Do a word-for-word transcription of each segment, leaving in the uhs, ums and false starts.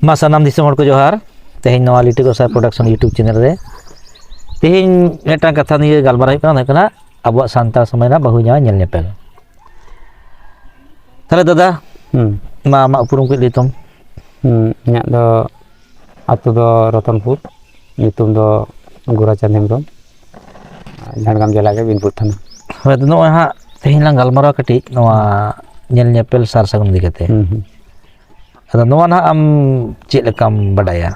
ᱢᱟ ᱥᱟᱱᱟᱢ ᱫᱤᱥᱚᱢ ᱦᱚᱲ ᱠᱚ ᱡᱚᱦᱟᱨ᱾ ᱛᱮᱦᱮᱧ ᱱᱚᱣᱟ ᱞᱤᱴᱟᱹ ᱜᱚᱸᱥᱟᱭ ᱯᱨᱚᱰᱟᱠᱥᱚᱱ YouTube ᱪᱮᱱᱮᱞ ᱨᱮ ᱛᱮᱦᱮᱧ ᱢᱤᱫᱴᱟᱝ ᱠᱟᱛᱷᱟ ᱱᱤᱭᱮ ᱜᱟᱞᱢᱟᱨᱟᱣ ᱦᱩᱭᱩᱜ ᱠᱟᱱᱟ, ᱚᱱᱟ ᱦᱩᱭᱩᱜ ᱠᱟᱱᱟ ᱟᱵᱚᱣᱟᱜ ᱥᱟᱱᱛᱟᱲ ᱥᱚᱢᱟᱡᱽ ᱨᱮᱱᱟᱜ ᱵᱟᱹᱦᱩ ᱡᱟᱶᱟᱭ ᱧᱮᱞ ᱧᱮᱯᱮᱞ᱾ ᱛᱟᱦᱞᱮ ᱫᱟᱫᱟ, ᱦᱩᱸ᱾ ᱢᱟ ᱟᱢᱟᱜ ᱩᱯᱨᱩᱢ ᱠᱟᱹᱡ ᱞᱟᱹᱭ ᱛᱟᱢ᱾ ᱦᱩᱸ, ᱤᱧᱟᱹᱜ ᱫᱚ ᱟᱹᱛᱩ ᱫᱚ ᱨᱚᱛᱚᱱᱯᱩᱨ, ᱧᱩᱛᱩᱢ ᱫᱚ ᱜᱳᱨᱟᱪᱟᱸᱫᱽ ᱦᱮᱢᱵᱨᱚᱢ, ᱡᱷᱟᱲᱜᱨᱟᱢ ᱡᱮᱞᱟ ᱜᱮ, ᱵᱤᱱᱯᱩᱨ ᱛᱷᱟᱱᱟ᱾ ᱦᱳᱭ, ᱟᱫᱚ ᱱᱚᱜᱼᱚᱭ ᱦᱟᱸᱜ ᱛᱮᱦᱮᱧ ᱞᱟᱝ ᱜᱟᱞᱢᱟᱨᱟᱣ ᱠᱟᱹᱴᱤᱡ ᱱᱚᱣᱟ ᱧᱮᱞ ᱧᱮᱯᱮᱞ ᱥᱟᱨ ᱥᱟᱹᱜᱩᱱ ᱤᱫᱤ ᱠᱟᱛᱮ᱾ ᱦᱩᱸ, ᱦᱩᱸ᱾ ᱟᱫᱚ ᱱᱚᱣᱟ ᱱᱟᱦᱟᱜ ᱟᱢ ᱪᱮᱫ ᱞᱮᱠᱟᱢ ᱵᱟᱰᱟᱭᱟ?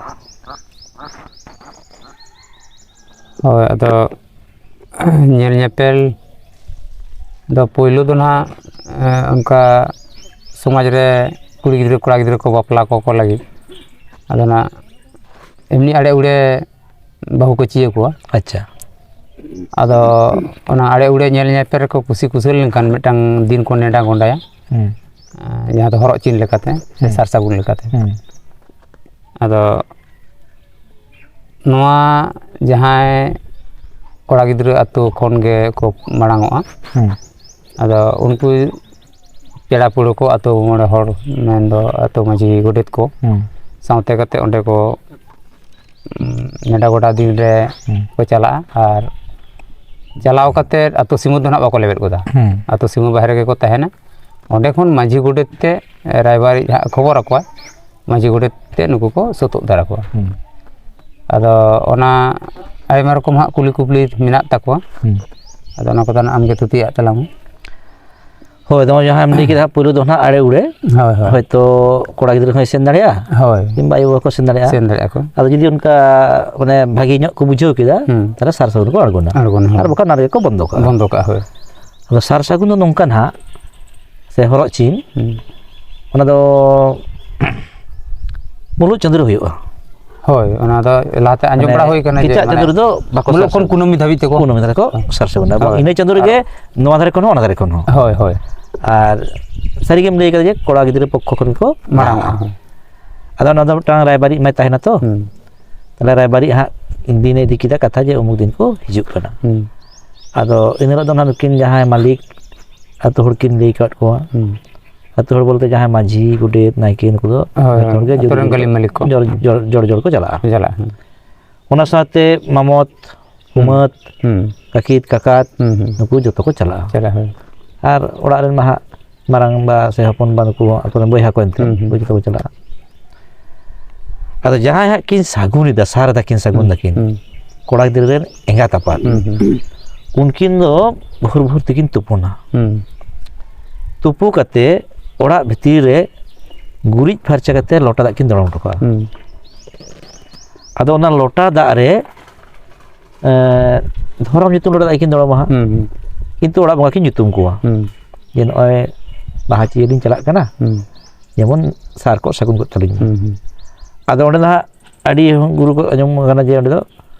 ᱦᱳᱭ, ᱟᱫᱚ ᱧᱮᱞ ᱧᱮᱯᱮᱞ ᱫᱚ ᱯᱳᱭᱞᱳ ᱫᱚ ᱱᱟᱦᱟᱜ, ᱮᱸ, ᱚᱱᱠᱟ ᱥᱚᱢᱟᱡᱽ ᱨᱮ ᱠᱩᱲᱤ ᱜᱤᱫᱽᱨᱟᱹ ᱠᱚᱲᱟ ᱜᱤᱫᱽᱨᱟᱹ ᱠᱚ ᱵᱟᱯᱞᱟ ᱠᱚᱠᱚ ᱞᱟᱹᱜᱤᱫ, ᱟᱫᱚ ᱱᱟᱜ ᱮᱢᱱᱤ ᱟᱲᱮ ᱩᱲᱮ ᱵᱟᱹᱦᱩ ᱠᱚ ᱪᱤᱭᱟᱹ ᱠᱚᱣᱟ᱾ ᱟᱪᱪᱷᱟ᱾ ᱟᱫᱚ ᱚᱱᱟ ᱟᱲᱮ ᱩᱲᱮ ᱧᱮᱞ ᱧᱮᱯᱮᱞ ᱨᱮᱠᱚ ᱠᱩᱥᱤ ᱠᱩᱥᱟᱹᱞ ᱞᱮᱱᱠᱷᱟᱱ ᱢᱤᱫᱴᱟᱝ ᱫᱤᱱ ᱠᱚ ᱱᱮᱰᱟ ᱜᱚᱸᱰᱟᱭᱟ, ᱦᱩᱸ᱾ ᱮᱸ, ᱡᱟᱦᱟᱸ ᱫᱚ ᱦᱚᱨᱚᱜ ᱪᱤᱱ ᱞᱮᱠᱟᱛᱮ ᱥᱮ ᱦᱩᱸ᱾ ᱥᱟᱨ ᱥᱟᱹᱜᱩᱱ ᱞᱮᱠᱟᱛᱮ᱾ ᱦᱩᱸ᱾ ᱟᱫᱚ ᱱᱚᱣᱟ ᱡᱟᱦᱟᱸᱭ ᱠᱚᱲᱟ ᱜᱤᱫᱽᱨᱟᱹ ᱟᱹᱛᱩ ᱠᱷᱚᱱ ᱜᱮ ᱠᱚ ᱢᱟᱲᱟᱝ ᱚᱜᱼᱟ᱾ ᱦᱩᱸ᱾ ᱟᱫᱚ ᱩᱱᱠᱩ ᱯᱮᱲᱟ ᱯᱟᱹᱲᱦᱟᱹ ᱠᱚ, ᱟᱹᱛᱩ ᱢᱚᱬᱮ ᱦᱚᱲ, ᱢᱮᱱᱫᱚ ᱟᱹᱛᱩ ᱢᱟᱹᱡᱷᱤ ᱜᱚᱰᱮᱛ ᱠᱚ, ᱦᱩᱸ᱾ ᱥᱟᱶᱛᱮ ᱠᱟᱛᱮ ᱚᱸᱰᱮ ᱠᱚ, ᱩᱸ, ᱱᱮᱰᱟ ᱜᱚᱴᱟ ᱫᱤᱱ ᱨᱮ ᱦᱩᱸ᱾ ᱠᱚ ᱪᱟᱞᱟᱜᱼᱟ᱾ ᱟᱨ ᱪᱟᱞᱟᱣ ᱠᱟᱛᱮ ᱟᱹᱛᱩ ᱥᱤᱢᱟᱹ ᱫᱚ ᱱᱟᱦᱟᱜ ᱵᱟᱠᱚ ᱞᱮᱵᱮᱫ ᱜᱚᱫᱟ᱾ ᱦᱩᱸ᱾ ᱟᱹᱛᱩ ᱥᱤᱢᱟᱹ ᱵᱟᱦᱨᱮ ᱜᱮᱠᱚ ᱛᱟᱦᱮᱱᱟ᱾ ᱚᱸᱰᱮ ᱠᱷᱚᱱ ᱢᱟᱹᱡᱷᱤ ᱜᱚᱰᱮᱛ ᱛᱮ ᱨᱟᱭᱵᱟᱨᱤᱡ ᱦᱟᱸᱜ ᱠᱷᱚᱵᱚᱨ ᱟᱠᱚᱣᱟ, ᱢᱟᱹᱡᱷᱤ ᱜᱚᱰᱮᱛ ᱛᱮ ᱱᱩᱠᱩ ᱠᱚ ᱥᱟᱹᱛᱳᱜ ᱫᱟᱨᱟ ᱠᱚᱣᱟ᱾ ᱦᱩᱸ᱾ ᱟᱫᱚ ᱚᱱᱟ ᱟᱭᱢᱟ ᱨᱚᱠᱚᱢ ᱦᱟᱸᱜ ᱠᱩᱞᱤ ᱠᱩᱯᱞᱤ ᱢᱮᱱᱟᱜ ᱛᱟᱠᱚᱣᱟ᱾ ᱦᱩᱸ᱾ ᱟᱫᱚ ᱚᱱᱟ ᱠᱚᱫᱚ ᱱᱟᱜ ᱟᱢᱜᱮ ᱛᱷᱩᱛᱤᱭᱟᱜ ᱛᱟᱞᱟᱝ ᱢᱮ᱾ ᱦᱳᱭ, ᱱᱚᱜᱼᱚᱭ ᱡᱟᱦᱟᱸᱢ ᱞᱟᱹᱭ ᱠᱮᱫᱟ, ᱯᱳᱭᱞᱳ ᱫᱚ ᱱᱟᱜ ᱟᱲᱮ ᱩᱲᱮ᱾ ᱦᱳᱭ, ᱦᱳᱭ᱾ ᱦᱚᱭᱛᱳ ᱠᱚᱲᱟ ᱜᱤᱫᱽᱨᱟᱹ ᱦᱚᱸᱭ ᱥᱮᱱ ᱫᱟᱲᱮᱭᱟᱜᱼᱟ, ᱦᱳᱭ᱾ ᱠᱤᱝᱵᱟ ᱟᱭᱳ ᱵᱟᱵᱟ ᱠᱚ ᱥᱮᱱ ᱫᱟᱲᱮᱭᱟᱜᱼᱟ᱾ ᱥᱮᱱ ᱫᱟᱲᱮᱭᱟᱜᱼᱟ ᱠᱚ᱾ ᱟᱫᱚ ᱡᱩᱫᱤ ᱚᱱᱠᱟ ᱢᱟᱱᱮ ᱵᱷᱟᱜᱮ ᱧᱚᱜ ᱠᱚ ᱵᱩᱡᱷᱟᱹᱣ ᱠᱮᱫᱟ, ᱦᱩᱸ᱾ ᱛᱟᱦᱞᱮ ᱥᱟᱨ ᱥᱟᱹᱜᱩᱱ ᱨᱮᱠᱚ ᱟᱬᱜᱚᱱᱟ᱾ ᱟᱬᱜᱚᱱᱟ, ᱦᱳᱭ᱾ ᱟᱨ ᱵᱟᱠᱷᱟᱱ ᱚᱱᱟ ᱨᱮᱜᱮ ᱠᱚ ᱵᱚᱱᱫᱚ ᱠᱟᱜᱼᱟ᱾ ᱵᱚᱱᱫᱚ ᱠᱟᱜᱼᱟ, ᱦᱳᱭ᱾ ᱟᱫᱚ ᱥᱟᱨ ᱥᱟᱹᱜᱩᱱ ᱫᱚ ᱱᱚᱝᱠᱟ ᱱᱟᱦᱟᱜ, ᱥᱮ ᱦᱚᱨᱚᱜ ᱪᱤᱱ, ᱦᱩᱸ᱾ ᱚᱱᱟ ᱫᱚ ᱢᱩᱞᱩᱜ ᱪᱟᱸᱫᱳ ᱨᱮ ᱦᱩᱭᱩᱜᱼᱟ᱾ ᱦᱳᱭ, ᱚᱱᱟ ᱫᱚ ᱞᱟᱦᱟᱛᱮ ᱟᱸᱡᱚᱢ ᱢᱟᱱᱮ ᱵᱟᱲᱟ ᱦᱩᱭ ᱠᱟᱱᱟ ᱡᱮ ᱮᱴᱟᱜ ᱢᱟᱱᱮ ᱪᱟᱸᱫᱳ ᱨᱮᱫᱚ ᱵᱟᱠᱚ ᱢᱩᱞᱩᱜ ᱥᱟᱨ ᱠᱷᱚᱱ ᱥᱟᱹᱜᱩᱱᱟ᱾ ᱠᱩᱱᱟᱹᱢᱤ ᱫᱷᱟᱹᱵᱤᱡ ᱛᱮᱠᱚ ᱠᱩᱱᱟᱹᱢᱤ ᱫᱷᱟᱹᱵᱤᱡ ᱠᱚ ᱦᱳᱭ᱾ ᱥᱟᱨ ᱥᱟᱹᱜᱩᱱᱟ᱾ ᱮᱵᱚᱝ ᱦᱳᱭ᱾ ᱤᱱᱟᱹ ᱪᱟᱸᱫᱳ ᱨᱮᱜᱮ ᱟᱨ ᱱᱚᱣᱟ ᱫᱷᱟᱨᱮ ᱠᱷᱚᱱ ᱦᱚᱸ, ᱚᱱᱟ ᱫᱷᱟᱨᱮ ᱠᱷᱚᱱ ᱦᱚᱸ᱾ ᱦᱳᱭ, ᱦᱳᱭ᱾ ᱟᱨ ᱥᱟᱹᱨᱤᱜᱮᱢ ᱞᱟᱹᱭ ᱠᱟᱫᱟ ᱡᱮ ᱠᱚᱲᱟ ᱜᱤᱫᱽᱨᱟᱹ ᱯᱚᱠᱠᱷᱚ ᱠᱷᱚᱱ ᱜᱮᱠᱚ ᱢᱟᱲᱟᱝ ᱢᱟᱲᱟᱝ ᱚᱜᱼᱟ᱾ ᱚᱜᱼᱟ᱾ ᱟᱫᱚ ᱚᱱᱟ ᱫᱚ ᱢᱤᱫᱴᱟᱝ ᱨᱟᱭᱵᱟᱨᱤᱡ ᱢᱟᱭ ᱛᱟᱦᱮᱱᱟ ᱛᱚ᱾ ᱦᱩᱸ᱾ ᱛᱟᱦᱞᱮ ᱨᱟᱭᱵᱟᱨᱤᱡ ᱦᱟᱸᱜ ᱫᱤᱱᱮ ᱤᱫᱤ ᱠᱮᱫᱟ ᱠᱟᱛᱷᱟ ᱡᱮ ᱩᱢᱩᱠ ᱫᱤᱱ ᱠᱚ ᱦᱤᱡᱩᱜ ᱠᱟᱱᱟ᱾ ᱦᱩᱸ᱾ ᱟᱫᱚ ᱤᱱᱟᱹ ᱦᱤᱞᱳᱜ ᱫᱚ ᱱᱟᱦᱟᱜ ᱱᱩᱠᱤᱱ ᱡᱟᱦᱟᱸᱭ ᱢᱟᱹᱞᱤᱠ ᱟᱹᱛᱩ ᱦᱚᱲ ᱠᱤᱱ ᱞᱟᱹᱭ ᱟᱠᱟᱫ ᱠᱚᱣᱟ᱾ ᱦᱩᱸ᱾ ᱟᱹᱛᱩ ᱦᱚᱲ ᱵᱚᱞᱛᱮ ᱡᱟᱦᱟᱸᱭ ᱢᱟᱹᱡᱷᱤ, ᱜᱚᱰᱮᱛ, ᱱᱟᱭᱠᱮ, ᱱᱩᱠᱩ ᱫᱚ ᱦᱳᱭ, ᱡᱚᱛᱚ ᱦᱚᱲ ᱜᱮ ᱟᱹᱛᱩ ᱨᱮᱱ ᱡᱚᱲ-, ᱜᱟᱹᱞᱤᱢ ᱢᱟᱹᱞᱤᱠ ᱠᱚ᱾ ᱡᱚᱲ-, ᱡᱚᱲ-, ᱡᱚᱲ ᱡᱚᱲ ᱠᱚ ᱪᱟᱞᱟᱜᱼᱟ᱾ ᱪᱟᱞᱟᱜᱼᱟ, ᱦᱮᱸ᱾ ᱚᱱᱟ ᱥᱟᱶᱛᱮ ᱢᱟᱢᱚᱛ, ᱦᱩᱸ᱾ ᱠᱩᱢᱟᱹᱛ, ᱦᱩᱸ᱾ ᱠᱟᱹᱠᱤᱛ, ᱠᱟᱠᱟᱛ, ᱦᱩᱸ, ᱦᱩᱸ᱾ ᱱᱩᱠᱩ ᱡᱚᱛᱚ ᱠᱚ ᱪᱟᱞᱟᱜᱼᱟ᱾ ᱪᱟᱞᱟᱜᱼᱟ, ᱦᱳᱭ᱾ ᱟᱨ ᱚᱲᱟᱜ ᱨᱮᱱ ᱢᱟ ᱦᱟᱸᱜ ᱢᱟᱨᱟᱝᱵᱟ ᱥᱮ ᱦᱚᱯᱚᱱᱵᱟ, ᱱᱩᱠᱩ ᱟᱠᱚᱨᱮᱱ ᱵᱚᱭᱦᱟ ᱠᱚ ᱮᱱᱛᱮ, ᱦᱩᱸ, ᱦᱩᱸ᱾ ᱩᱱᱠᱩ ᱡᱚᱛᱚ ᱠᱚ ᱪᱟᱞᱟᱜᱼᱟ᱾ ᱟᱫᱚ ᱡᱟᱦᱟᱸᱭ ᱦᱟᱸᱜ ᱠᱤᱱ ᱥᱟᱹᱜᱩᱱ ᱮᱫᱟ, ᱥᱟᱨ ᱮᱫᱟ ᱠᱤᱱ, ᱥᱟᱹᱜᱩᱱ ᱦᱩᱸ, ᱫᱟᱹᱠᱤᱱ, ᱦᱩᱸ᱾ ᱠᱚᱲᱟ ᱜᱤᱫᱽᱨᱟᱹ ᱨᱮᱱ ᱮᱸᱜᱟᱛ ᱟᱯᱟᱛ, ᱦᱩᱸ, ᱦᱩᱸ᱾ ᱩᱱᱠᱤᱱ ᱫᱚ ᱵᱷᱳᱨ ᱵᱷᱳᱨ ᱛᱮᱠᱤᱱ ᱛᱩᱯᱩᱱᱟ᱾ ᱦᱩᱸ᱾ ᱛᱩᱯᱩ ᱠᱟᱛᱮ ᱚᱲᱟᱜ ᱵᱷᱤᱛᱤᱨ ᱨᱮ ᱜᱩᱨᱤᱡ ᱯᱷᱟᱨᱪᱟ ᱠᱟᱛᱮ ᱞᱚᱴᱟ ᱫᱟᱜ ᱠᱤᱱ ᱫᱚᱲᱚᱢ ᱦᱚᱴᱚ ᱠᱟᱜᱼᱟ᱾ ᱦᱩᱸ᱾ ᱟᱫᱚ ᱚᱱᱟ ᱞᱚᱴᱟ ᱫᱟᱜ ᱨᱮ, ᱮᱸ, ᱫᱷᱚᱨᱚᱢ ᱧᱩᱛᱩᱢ ᱞᱚᱴᱟ ᱫᱟᱜ ᱠᱤᱱ ᱫᱚᱲᱚᱢᱟ ᱦᱟᱸᱜ᱾ ᱦᱩᱸ, ᱦᱩᱸ᱾ ᱠᱤᱱᱛᱩ ᱚᱲᱟᱜ ᱵᱚᱸᱜᱟ ᱠᱤᱱ ᱧᱩᱛᱩᱢ ᱠᱚᱣᱟ᱾ ᱦᱩᱸ᱾ ᱡᱮ ᱱᱚᱜᱼᱚᱭ ᱵᱟᱦᱟ ᱪᱤᱭᱟᱹ ᱞᱤᱧ ᱪᱟᱞᱟᱜ ᱠᱟᱱᱟ, ᱦᱩᱸ᱾ ᱡᱮᱢᱚᱱ ᱥᱟᱨ ᱠᱚ ᱥᱟᱹᱜᱩᱱ ᱠᱚᱜ ᱛᱟᱹᱞᱤᱧ ᱢᱟ᱾ ᱦᱩᱸ, ᱦᱩᱸ᱾ ᱟᱫᱚ ᱚᱸᱰᱮ ᱫᱚ ᱦᱟᱸᱜ ᱟᱹᱰᱤ ᱜᱩᱨᱩ ᱠᱚ ᱟᱸᱡᱚᱢ ᱠᱟᱱᱟ ᱡᱮ ᱚᱸᱰᱮ ᱫᱚ,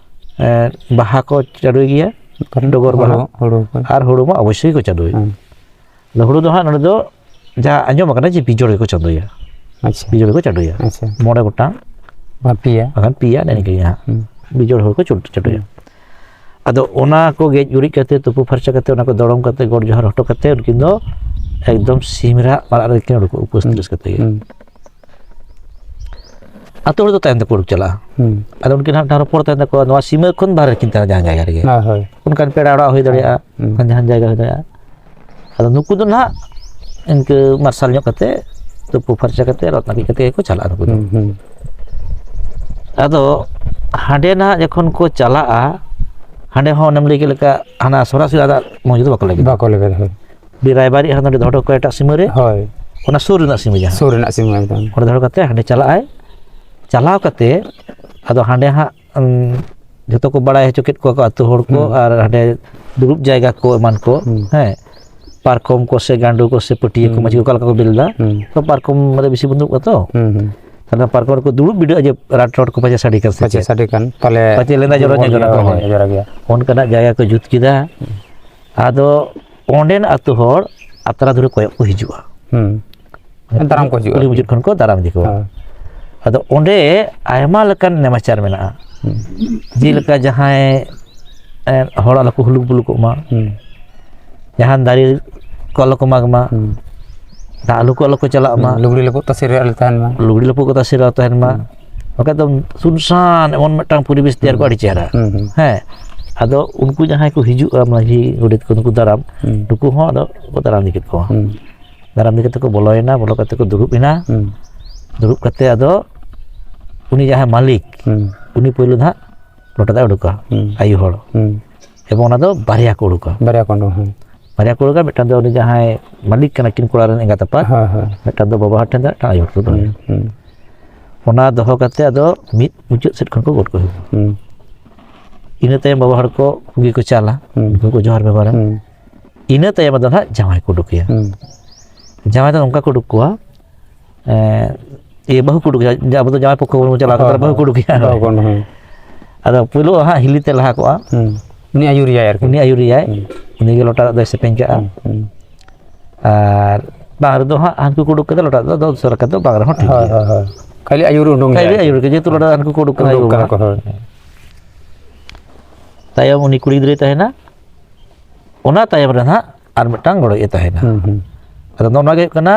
ᱮᱸ, ᱵᱟᱦᱟ ᱠᱚ ᱪᱟᱰᱚᱭ ᱜᱮᱭᱟ, ᱠᱟᱨᱚᱱ ᱰᱚᱜᱚᱨ ᱵᱟᱦᱟ, ᱦᱩᱲᱩ, ᱦᱩᱲᱩ ᱠᱚ᱾ ᱟᱨ ᱦᱩᱲᱩ ᱢᱟ ᱚᱵᱚᱥᱥᱳᱭ ᱠᱚ ᱪᱟᱰᱚᱭ᱾ ᱦᱩᱸ᱾ ᱟᱫᱚ ᱦᱩᱲᱩ ᱫᱚ ᱦᱟᱸᱜ ᱱᱚᱰᱮ ᱫᱚ ᱡᱟᱦᱟᱸ ᱟᱸᱡᱚᱢ ᱟᱠᱟᱱᱟ ᱡᱮ ᱵᱤᱡᱚᱲ ᱜᱮᱠᱚ ᱪᱟᱰᱚᱭᱟ᱾ ᱟᱪᱪᱷᱟ᱾ ᱵᱤᱡᱚᱲ ᱜᱮᱠᱚ ᱪᱟᱰᱚᱭᱟ᱾ ᱟᱪᱪᱷᱟ᱾ ᱢᱚᱬᱮ ᱜᱚᱴᱟᱝ᱾ ᱵᱟᱝ ᱯᱮᱭᱟ᱾ ᱵᱟᱠᱷᱟᱱ ᱯᱮᱭᱟ, ᱱᱮᱜᱼᱮ ᱱᱤᱝᱠᱟᱹ ᱜᱮ ᱦᱟᱸᱜ᱾ ᱦᱩᱸ᱾ ᱵᱤᱡᱚᱲ ᱦᱩᱲᱩ ᱠᱚ ᱪᱩᱰ-, ᱪᱟᱰᱚᱭᱟ᱾ ᱦᱩᱸ᱾ ᱟᱫᱚ ᱚᱱᱟ ᱠᱚ ᱜᱮᱡ ᱜᱩᱨᱤᱡ ᱠᱟᱛᱮ, ᱛᱩᱯᱩ ᱯᱷᱟᱨᱪᱟ ᱠᱟᱛᱮ, ᱚᱱᱟ ᱠᱚ ᱫᱚᱲᱚᱢ ᱠᱟᱛᱮ, ᱜᱚᱰ ᱡᱚᱦᱟᱨ ᱦᱚᱴᱚ ᱠᱟᱛᱮ, ᱩᱱᱠᱤᱱ ᱫᱚ ᱮᱠᱫᱚᱢ ᱥᱤᱢ ᱨᱟᱜ ᱢᱟᱨᱟᱜ ᱨᱮᱠᱤᱱ ᱩᱰᱩᱠᱚᱜᱼᱟ, ᱩᱯᱟᱹᱥ ᱦᱩᱸ᱾ ᱛᱤᱨᱤᱥ ᱠᱟᱛᱮ ᱜᱮ᱾ ᱦᱩᱸ᱾ ᱟᱹᱛᱩ ᱦᱚᱲ ᱫᱚ ᱛᱟᱭᱚᱢ ᱛᱮᱠᱚ ᱩᱰᱩᱠ ᱪᱟᱞᱟᱜᱼᱟ᱾ ᱦᱩᱸ᱾ ᱟᱫᱚ ᱩᱱᱠᱤᱱ ᱦᱟᱸᱜ ᱴᱷᱟᱶ ᱨᱚᱯᱚᱲ ᱛᱟᱦᱮᱱ ᱛᱟᱠᱚᱣᱟ, ᱱᱚᱣᱟ ᱥᱤᱢᱟᱹ ᱠᱷᱚᱱ ᱵᱟᱦᱨᱮ ᱨᱮᱠᱤᱱ ᱛᱟᱦᱮᱱᱟ ᱡᱟᱦᱟᱸ ᱡᱟᱭᱜᱟ ᱨᱮᱜᱮ᱾ ᱦᱳᱭ, ᱦᱳᱭ᱾ ᱚᱱᱠᱟᱱ ᱯᱮᱲᱟ ᱚᱲᱟᱜ ᱦᱩᱭ ᱫᱟᱲᱮᱭᱟᱜᱼᱟ, ᱦᱩᱸ᱾ ᱡᱟᱦᱟᱱ ᱡᱟᱭᱜᱟ ᱦᱩᱭ ᱫᱟᱲᱮᱭᱟᱜᱼᱟ᱾ ᱟᱫᱚ ᱱᱩᱠᱩ ᱫᱚ ᱱᱟᱦᱟᱜ ᱤᱱᱠᱟᱹ ᱢᱟᱨᱥᱟᱞ ᱧᱚᱜ ᱠᱟᱛᱮ, ᱛᱩᱯᱩ ᱯᱷᱟᱨᱪᱟ ᱠᱟᱛᱮ, ᱨᱚᱛ ᱱᱟᱹᱠᱤᱡ ᱠᱟᱛᱮ ᱜᱮᱠᱚ ᱪᱟᱞᱟᱜᱼᱟ ᱱᱩᱠᱩ ᱫᱚ᱾ ᱦᱩᱸ, ᱦᱩᱸ᱾ ᱟᱫᱚ ᱦᱟᱸᱰᱮ ᱱᱟᱦᱟᱜ ᱡᱚᱠᱷᱚᱱ ᱠᱚ ᱪᱟᱞᱟᱜᱼᱟ, ᱦᱟᱸᱰᱮ ᱦᱚᱸ ᱚᱱᱮᱢ ᱞᱟᱹᱭ ᱠᱮᱫ ᱞᱮᱠᱟ, ᱦᱟᱱᱟ ᱥᱚᱨᱟᱥᱚᱨᱤ ᱟᱫᱟᱜ ᱢᱚᱡᱽ ᱫᱚ ᱵᱟᱠᱚ ᱞᱟᱹᱜᱤᱫ᱾ ᱵᱟᱠᱚ ᱞᱟᱹᱜᱤᱫ, ᱦᱳᱭ᱾ ᱩᱱᱤ ᱨᱟᱭᱵᱟᱨᱤᱡ ᱦᱟᱸᱜ ᱱᱚᱰᱮ ᱫᱚᱦᱚ ᱦᱚᱴᱚ ᱠᱟᱭᱟ ᱮᱴᱟᱜ ᱥᱤᱢᱟᱹ ᱨᱮ᱾ ᱦᱳᱭ᱾ ᱚᱱᱟ ᱥᱩᱨ ᱨᱮᱱᱟᱜ ᱥᱤᱢᱟᱹ ᱡᱟᱦᱟᱸ᱾ ᱥᱩᱨ ᱨᱮᱱᱟᱜ ᱥᱤᱢᱟᱹ ᱮᱠᱫᱚᱢ᱾ ᱚᱸᱰᱮ ᱫᱚᱦᱚ ᱠᱟᱛᱮ ᱦᱟᱸᱰᱮ ᱪᱟᱞᱟᱜᱼᱟᱭ᱾ ᱪᱟᱞᱟᱣ ᱠᱟᱛᱮ ᱟᱫᱚ ᱦᱟᱸᱰᱮ ᱦᱟᱸᱜ, ᱩᱸ, ᱡᱷᱚᱛᱚ ᱠᱚ ᱵᱟᱲᱟᱭ ᱦᱚᱪᱚ ᱠᱮᱫ ᱠᱚᱣᱟ ᱠᱚ ᱟᱹᱛᱩ ᱦᱚᱲ ᱠᱚ, ᱦᱩᱸ᱾ ᱟᱨ ᱦᱟᱸᱰᱮ ᱫᱩᱲᱩᱵ ᱡᱟᱭᱜᱟ ᱠᱚ ᱮᱢᱟᱱ ᱠᱚ, ᱦᱩᱸ᱾ ᱦᱮᱸ, ᱯᱟᱨᱠᱚᱢ ᱠᱚ ᱥᱮ ᱜᱟᱸᱰᱳ ᱠᱚ ᱥᱮ ᱯᱟᱹᱴᱭᱟᱹ ᱠᱚ, ᱦᱩᱸ᱾ ᱢᱟᱹᱪᱤ ᱠᱚ ᱚᱠᱟ ᱞᱮᱠᱟ ᱠᱚ ᱵᱮᱞ ᱮᱫᱟ, ᱦᱩᱸ᱾ ᱛᱚ ᱯᱟᱨᱠᱚᱢ ᱨᱮ ᱵᱮᱥᱤ ᱵᱚᱱ ᱫᱩᱲᱩᱵ ᱠᱚᱜᱼᱟ ᱛᱚ᱾ ᱦᱩᱸ, ᱦᱩᱸ᱾ ᱛᱟᱦᱞᱮ ᱯᱟᱨᱠᱚᱢ ᱨᱮᱠᱚ ᱫᱩᱲᱩᱵ ᱵᱤᱰᱟᱹᱜᱼᱟ ᱡᱮ ᱨᱟᱴ ᱨᱚᱴ ᱠᱚ ᱯᱟᱪᱮ ᱥᱟᱰᱮ ᱠᱟᱱ ᱥᱮ ᱯᱟᱪᱮ ᱪᱮᱫ? ᱥᱟᱰᱮ ᱠᱟᱱ, ᱯᱟᱞᱮ ᱯᱟᱪᱮ ᱞᱮᱸᱫᱟ ᱡᱚᱨᱚ ᱧᱚᱜ ᱜᱚᱱ ᱜᱟᱱᱚᱜ ᱜᱮᱭᱟ, ᱠᱚ, ᱦᱳᱭ᱾ ᱞᱮᱸᱫᱟ ᱡᱚᱨᱚ ᱜᱮᱭᱟ᱾ ᱚᱱᱠᱟᱱᱟᱜ ᱡᱟᱭᱜᱟ ᱠᱚ ᱡᱩᱛ ᱠᱮᱫᱟ᱾ ᱦᱩᱸ᱾ ᱟᱫᱚ ᱚᱸᱰᱮᱱ ᱟᱹᱛᱩ ᱦᱚᱲ ᱟᱛᱨᱟ ᱫᱷᱩᱨᱟᱹ ᱠᱚᱭᱚᱜ ᱠᱚ ᱦᱤᱡᱩᱜᱼᱟ᱾ ᱦᱩᱸ᱾ ᱫᱟᱨᱟᱢ ᱠᱚ ᱦᱤᱡᱩᱜᱼᱟ ᱠᱩᱞᱦᱤ ᱟᱨᱠᱤ᱾ ᱢᱩᱪᱟᱹᱫ ᱠᱷᱚᱱ ᱠᱚ ᱫᱟᱨᱟᱢ ᱤᱫᱤ ᱠᱚᱣᱟ᱾ ᱦᱳᱭ᱾ ᱟᱫᱚ ᱚᱸᱰᱮ ᱟᱭᱢᱟ ᱞᱮᱠᱟᱱ ᱱᱮᱢᱟᱪᱟᱨ ᱢᱮᱱᱟᱜᱼᱟ᱾ ᱦᱩᱸ᱾ ᱡᱮᱞᱮᱠᱟ ᱡᱟᱦᱟᱸᱭ, ᱮ, ᱦᱚᱲ ᱟᱞᱚ ᱠᱚ ᱦᱩᱞᱩᱠ ᱵᱩᱞᱩᱠᱚᱜ ᱢᱟ, ᱦᱩᱸ᱾ ᱡᱟᱦᱟᱱ ᱫᱟᱨᱮ ᱠᱚ ᱟᱞᱚ ᱠᱚ ᱢᱟᱜᱽ ᱢᱟ, ᱦᱩᱸ᱾ ᱫᱟᱜ ᱟᱞᱚ ᱠᱚ ᱟᱞᱚ ᱠᱚ ᱪᱟᱞᱟᱜ ᱢᱟ᱾ ᱞᱩᱜᱽᱲᱤ ᱞᱟᱯᱚ ᱛᱟᱥᱮ ᱨᱮ ᱟᱞᱚ ᱛᱟᱦᱮᱱ ᱢᱟ᱾ ᱞᱩᱜᱽᱲᱤ ᱞᱟᱯᱚ ᱠᱚ ᱛᱟᱥᱮ ᱨᱮ ᱟᱞᱚ ᱛᱟᱦᱮᱱ ᱢᱟ᱾ ᱦᱩᱸ᱾ ᱵᱟᱠᱷᱟᱡ ᱫᱚ ᱥᱩᱱᱥᱟᱱ ᱮᱢᱚᱱ ᱢᱤᱫᱴᱟᱝ ᱯᱚᱨᱤᱵᱮᱥ ᱛᱮᱭᱟᱨ ᱠᱚᱜᱼᱟ, ᱦᱩᱸ᱾ ᱟᱹᱰᱤ ᱪᱮᱦᱨᱟ᱾ ᱦᱩᱸ, ᱦᱩᱸ᱾ ᱦᱮᱸ, ᱟᱫᱚ ᱩᱱᱠᱩ ᱡᱟᱦᱟᱸᱭ ᱠᱚ ᱦᱤᱡᱩᱜᱼᱟ, ᱢᱟᱹᱡᱷᱤ ᱜᱚᱰᱮᱛ ᱠᱚ, ᱱᱩᱠᱩ ᱫᱟᱨᱟᱢ, ᱦᱩᱸ᱾ ᱱᱩᱠᱩ ᱦᱚᱸ ᱟᱫᱚ ᱠᱚ ᱫᱟᱨᱟᱢ ᱤᱫᱤ ᱠᱮᱫ ᱠᱚᱣᱟ᱾ ᱦᱩᱸ᱾ ᱫᱟᱨᱟᱢ ᱤᱫᱤ ᱠᱟᱛᱮ ᱠᱚ ᱵᱚᱞᱚᱭᱮᱱᱟ, ᱵᱚᱞᱚ ᱠᱟᱛᱮ ᱠᱚ ᱫᱩᱲᱩᱵ ᱮᱱᱟ᱾ ᱦᱩᱸ᱾ ᱫᱩᱲᱩᱵ ᱠᱟᱛᱮ ᱟᱫᱚ ᱩᱱᱤ ᱡᱟᱦᱟᱸᱭ ᱢᱟᱹᱞᱤᱠ, ᱦᱩᱸ᱾ ᱩᱱᱤ ᱯᱳᱭᱞᱳ ᱫᱚ ᱦᱟᱸᱜ ᱞᱚᱴᱟ ᱫᱟᱜ ᱮ ᱩᱰᱩᱠᱟ, ᱦᱩᱸ᱾ ᱟᱭᱳ ᱦᱚᱲ᱾ ᱦᱩᱸ᱾ ᱮᱵᱚᱝ ᱚᱱᱟ ᱫᱚ ᱵᱟᱨᱭᱟ ᱠᱚ ᱩᱰᱩᱠᱟ᱾ ᱵᱟᱨᱭᱟ ᱠᱚ ᱩᱰᱩᱠᱟ, ᱦᱮᱸ᱾ ᱵᱟᱨᱭᱟ ᱠᱚ ᱩᱰᱩᱠᱟ, ᱢᱤᱫᱴᱟᱝ ᱫᱚ ᱩᱱᱤ ᱡᱟᱦᱟᱸᱭ ᱢᱟᱹᱞᱤᱠ ᱠᱟᱱᱟ ᱠᱤᱱ ᱠᱚᱲᱟ ᱨᱮᱱ ᱮᱸᱜᱟᱛ ᱟᱯᱟᱛ, ᱦᱳᱭ, ᱦᱳᱭ᱾ ᱢᱤᱫᱴᱟᱝ ᱫᱚ ᱵᱟᱵᱟ ᱦᱚᱲ ᱴᱷᱮᱱ ᱫᱚ, ᱢᱤᱫᱴᱟᱝ ᱟᱭᱳ ᱦᱚᱲ ᱠᱚ ᱫᱚᱦᱚᱭᱟ᱾ ᱦᱩᱸ, ᱦᱩᱸ᱾ ᱚᱱᱟ ᱫᱚᱦᱚ ᱠᱟᱛᱮ ᱟᱫᱚ ᱢᱤᱫ ᱢᱩᱪᱟᱹᱫ ᱥᱮᱫ ᱠᱷᱚᱱ ᱠᱚ ᱜᱚᱰ ᱠᱚ ᱦᱩᱭᱩᱜᱼᱟ᱾ ᱦᱩᱸ᱾ ᱤᱱᱟᱹ ᱛᱟᱭᱚᱢ ᱵᱟᱵᱟ ᱦᱚᱲ ᱠᱚ ᱠᱩᱜᱮ ᱠᱚ ᱪᱟᱞᱟ, ᱦᱩᱸ᱾ ᱩᱱᱠᱩ ᱠᱚ ᱡᱚᱦᱟᱨ ᱵᱮᱵᱚᱦᱟᱨᱟ᱾ ᱦᱩᱸ᱾ ᱤᱱᱟᱹ ᱛᱟᱭᱚᱢ ᱟᱫᱚ ᱱᱟᱦᱟᱜ ᱡᱟᱶᱟᱭ ᱠᱚ ᱩᱰᱩᱠᱮᱭᱟ᱾ ᱦᱩᱸ᱾ ᱡᱟᱶᱟᱭ ᱫᱚ ᱱᱚᱝᱠᱟ ᱠᱚ ᱩᱰᱩᱠ ᱠᱚᱣᱟ, ᱮᱸ, ᱤᱭᱟᱹ, ᱵᱟᱹᱦᱩ ᱠᱚ ᱩᱰᱩᱠᱮᱭᱟ, ᱡᱮ ᱟᱵᱚ ᱫᱚ ᱡᱟᱶᱟᱭ ᱯᱚᱠᱠᱷᱚ ᱵᱚᱱ ᱪᱟᱞᱟᱣ ᱠᱟᱛᱮ ᱦᱳᱭ, ᱵᱟᱹᱦᱩ ᱠᱚ ᱦᱳᱭ᱾ ᱩᱰᱩᱠᱮᱭᱟ᱾ ᱵᱟᱹᱦᱩ ᱠᱚ ᱩᱰᱩᱠ, ᱦᱳᱭ᱾ ᱟᱫᱚ ᱯᱳᱭᱞᱳ ᱦᱟᱸᱜ ᱦᱤᱞᱤ ᱛᱮ ᱞᱟᱦᱟ ᱠᱚᱜᱼᱟ᱾ ᱦᱩᱸ᱾ ᱩᱱᱤ ᱟᱹᱭᱩᱨᱮᱭᱟᱭ ᱟᱨᱠᱤ᱾ ᱩᱱᱤ ᱟᱹᱭᱩᱨᱮᱭᱟᱭ᱾ ᱦᱩᱸ᱾ ᱩᱱᱤ ᱜᱮ ᱞᱚᱴᱟ ᱫᱟᱜ ᱫᱚᱭ ᱥᱮᱯᱮᱧ ᱠᱟᱜᱼᱟ᱾ ᱦᱩᱸ, ᱦᱩᱸ᱾ ᱟᱨ ᱵᱟᱝ ᱨᱮᱫᱚ ᱦᱟᱸᱜ ᱦᱟᱱᱠᱩ ᱠᱚ ᱩᱰᱩᱠ ᱠᱟᱛᱮ ᱞᱚᱴᱟ ᱫᱚ ᱫᱚᱥᱨᱟ ᱠᱟᱛᱮ ᱵᱟᱝ ᱨᱮᱦᱚᱸ ᱴᱷᱤᱠ ᱦᱳᱭ, ᱜᱮᱭᱟ᱾ ᱦᱳᱭ, ᱦᱳᱭ᱾ ᱠᱷᱟᱹᱞᱤ ᱟᱹᱭᱩᱨ ᱩᱰᱩᱝ ᱠᱷᱟᱹᱞᱤ ᱜᱮ ᱟᱹᱭᱩᱨ ᱟᱨᱠᱤ᱾ ᱜᱮ, ᱡᱮᱦᱮᱛᱩ ᱞᱚᱴᱟ ᱫᱚ ᱦᱟᱱᱠᱩ ᱠᱚ ᱩᱰᱩᱠ ᱠᱟᱱᱟ, ᱩᱰᱩᱠ ᱟᱹᱭᱩᱨ ᱠᱟᱱᱟ ᱵᱟᱝ᱾ ᱠᱚ, ᱦᱳᱭ᱾ ᱛᱟᱭᱚᱢ ᱩᱱᱤ ᱠᱩᱲᱤ ᱜᱤᱫᱽᱨᱟᱹᱭ ᱛᱟᱦᱮᱱᱟ, ᱚᱱᱟ ᱛᱟᱭᱚᱢ ᱨᱮ ᱱᱟᱦᱟᱜ ᱟᱨ ᱢᱤᱫᱴᱟᱝ ᱜᱚᱲᱚᱭᱤᱡ ᱮ ᱛᱟᱦᱮᱱᱟ᱾ ᱦᱩᱸ, ᱦᱩᱸ᱾ ᱟᱫᱚ ᱱᱚᱜᱼᱚ ᱱᱚᱣᱟ ᱜᱮ ᱦᱩᱭᱩᱜ ᱠᱟᱱᱟ,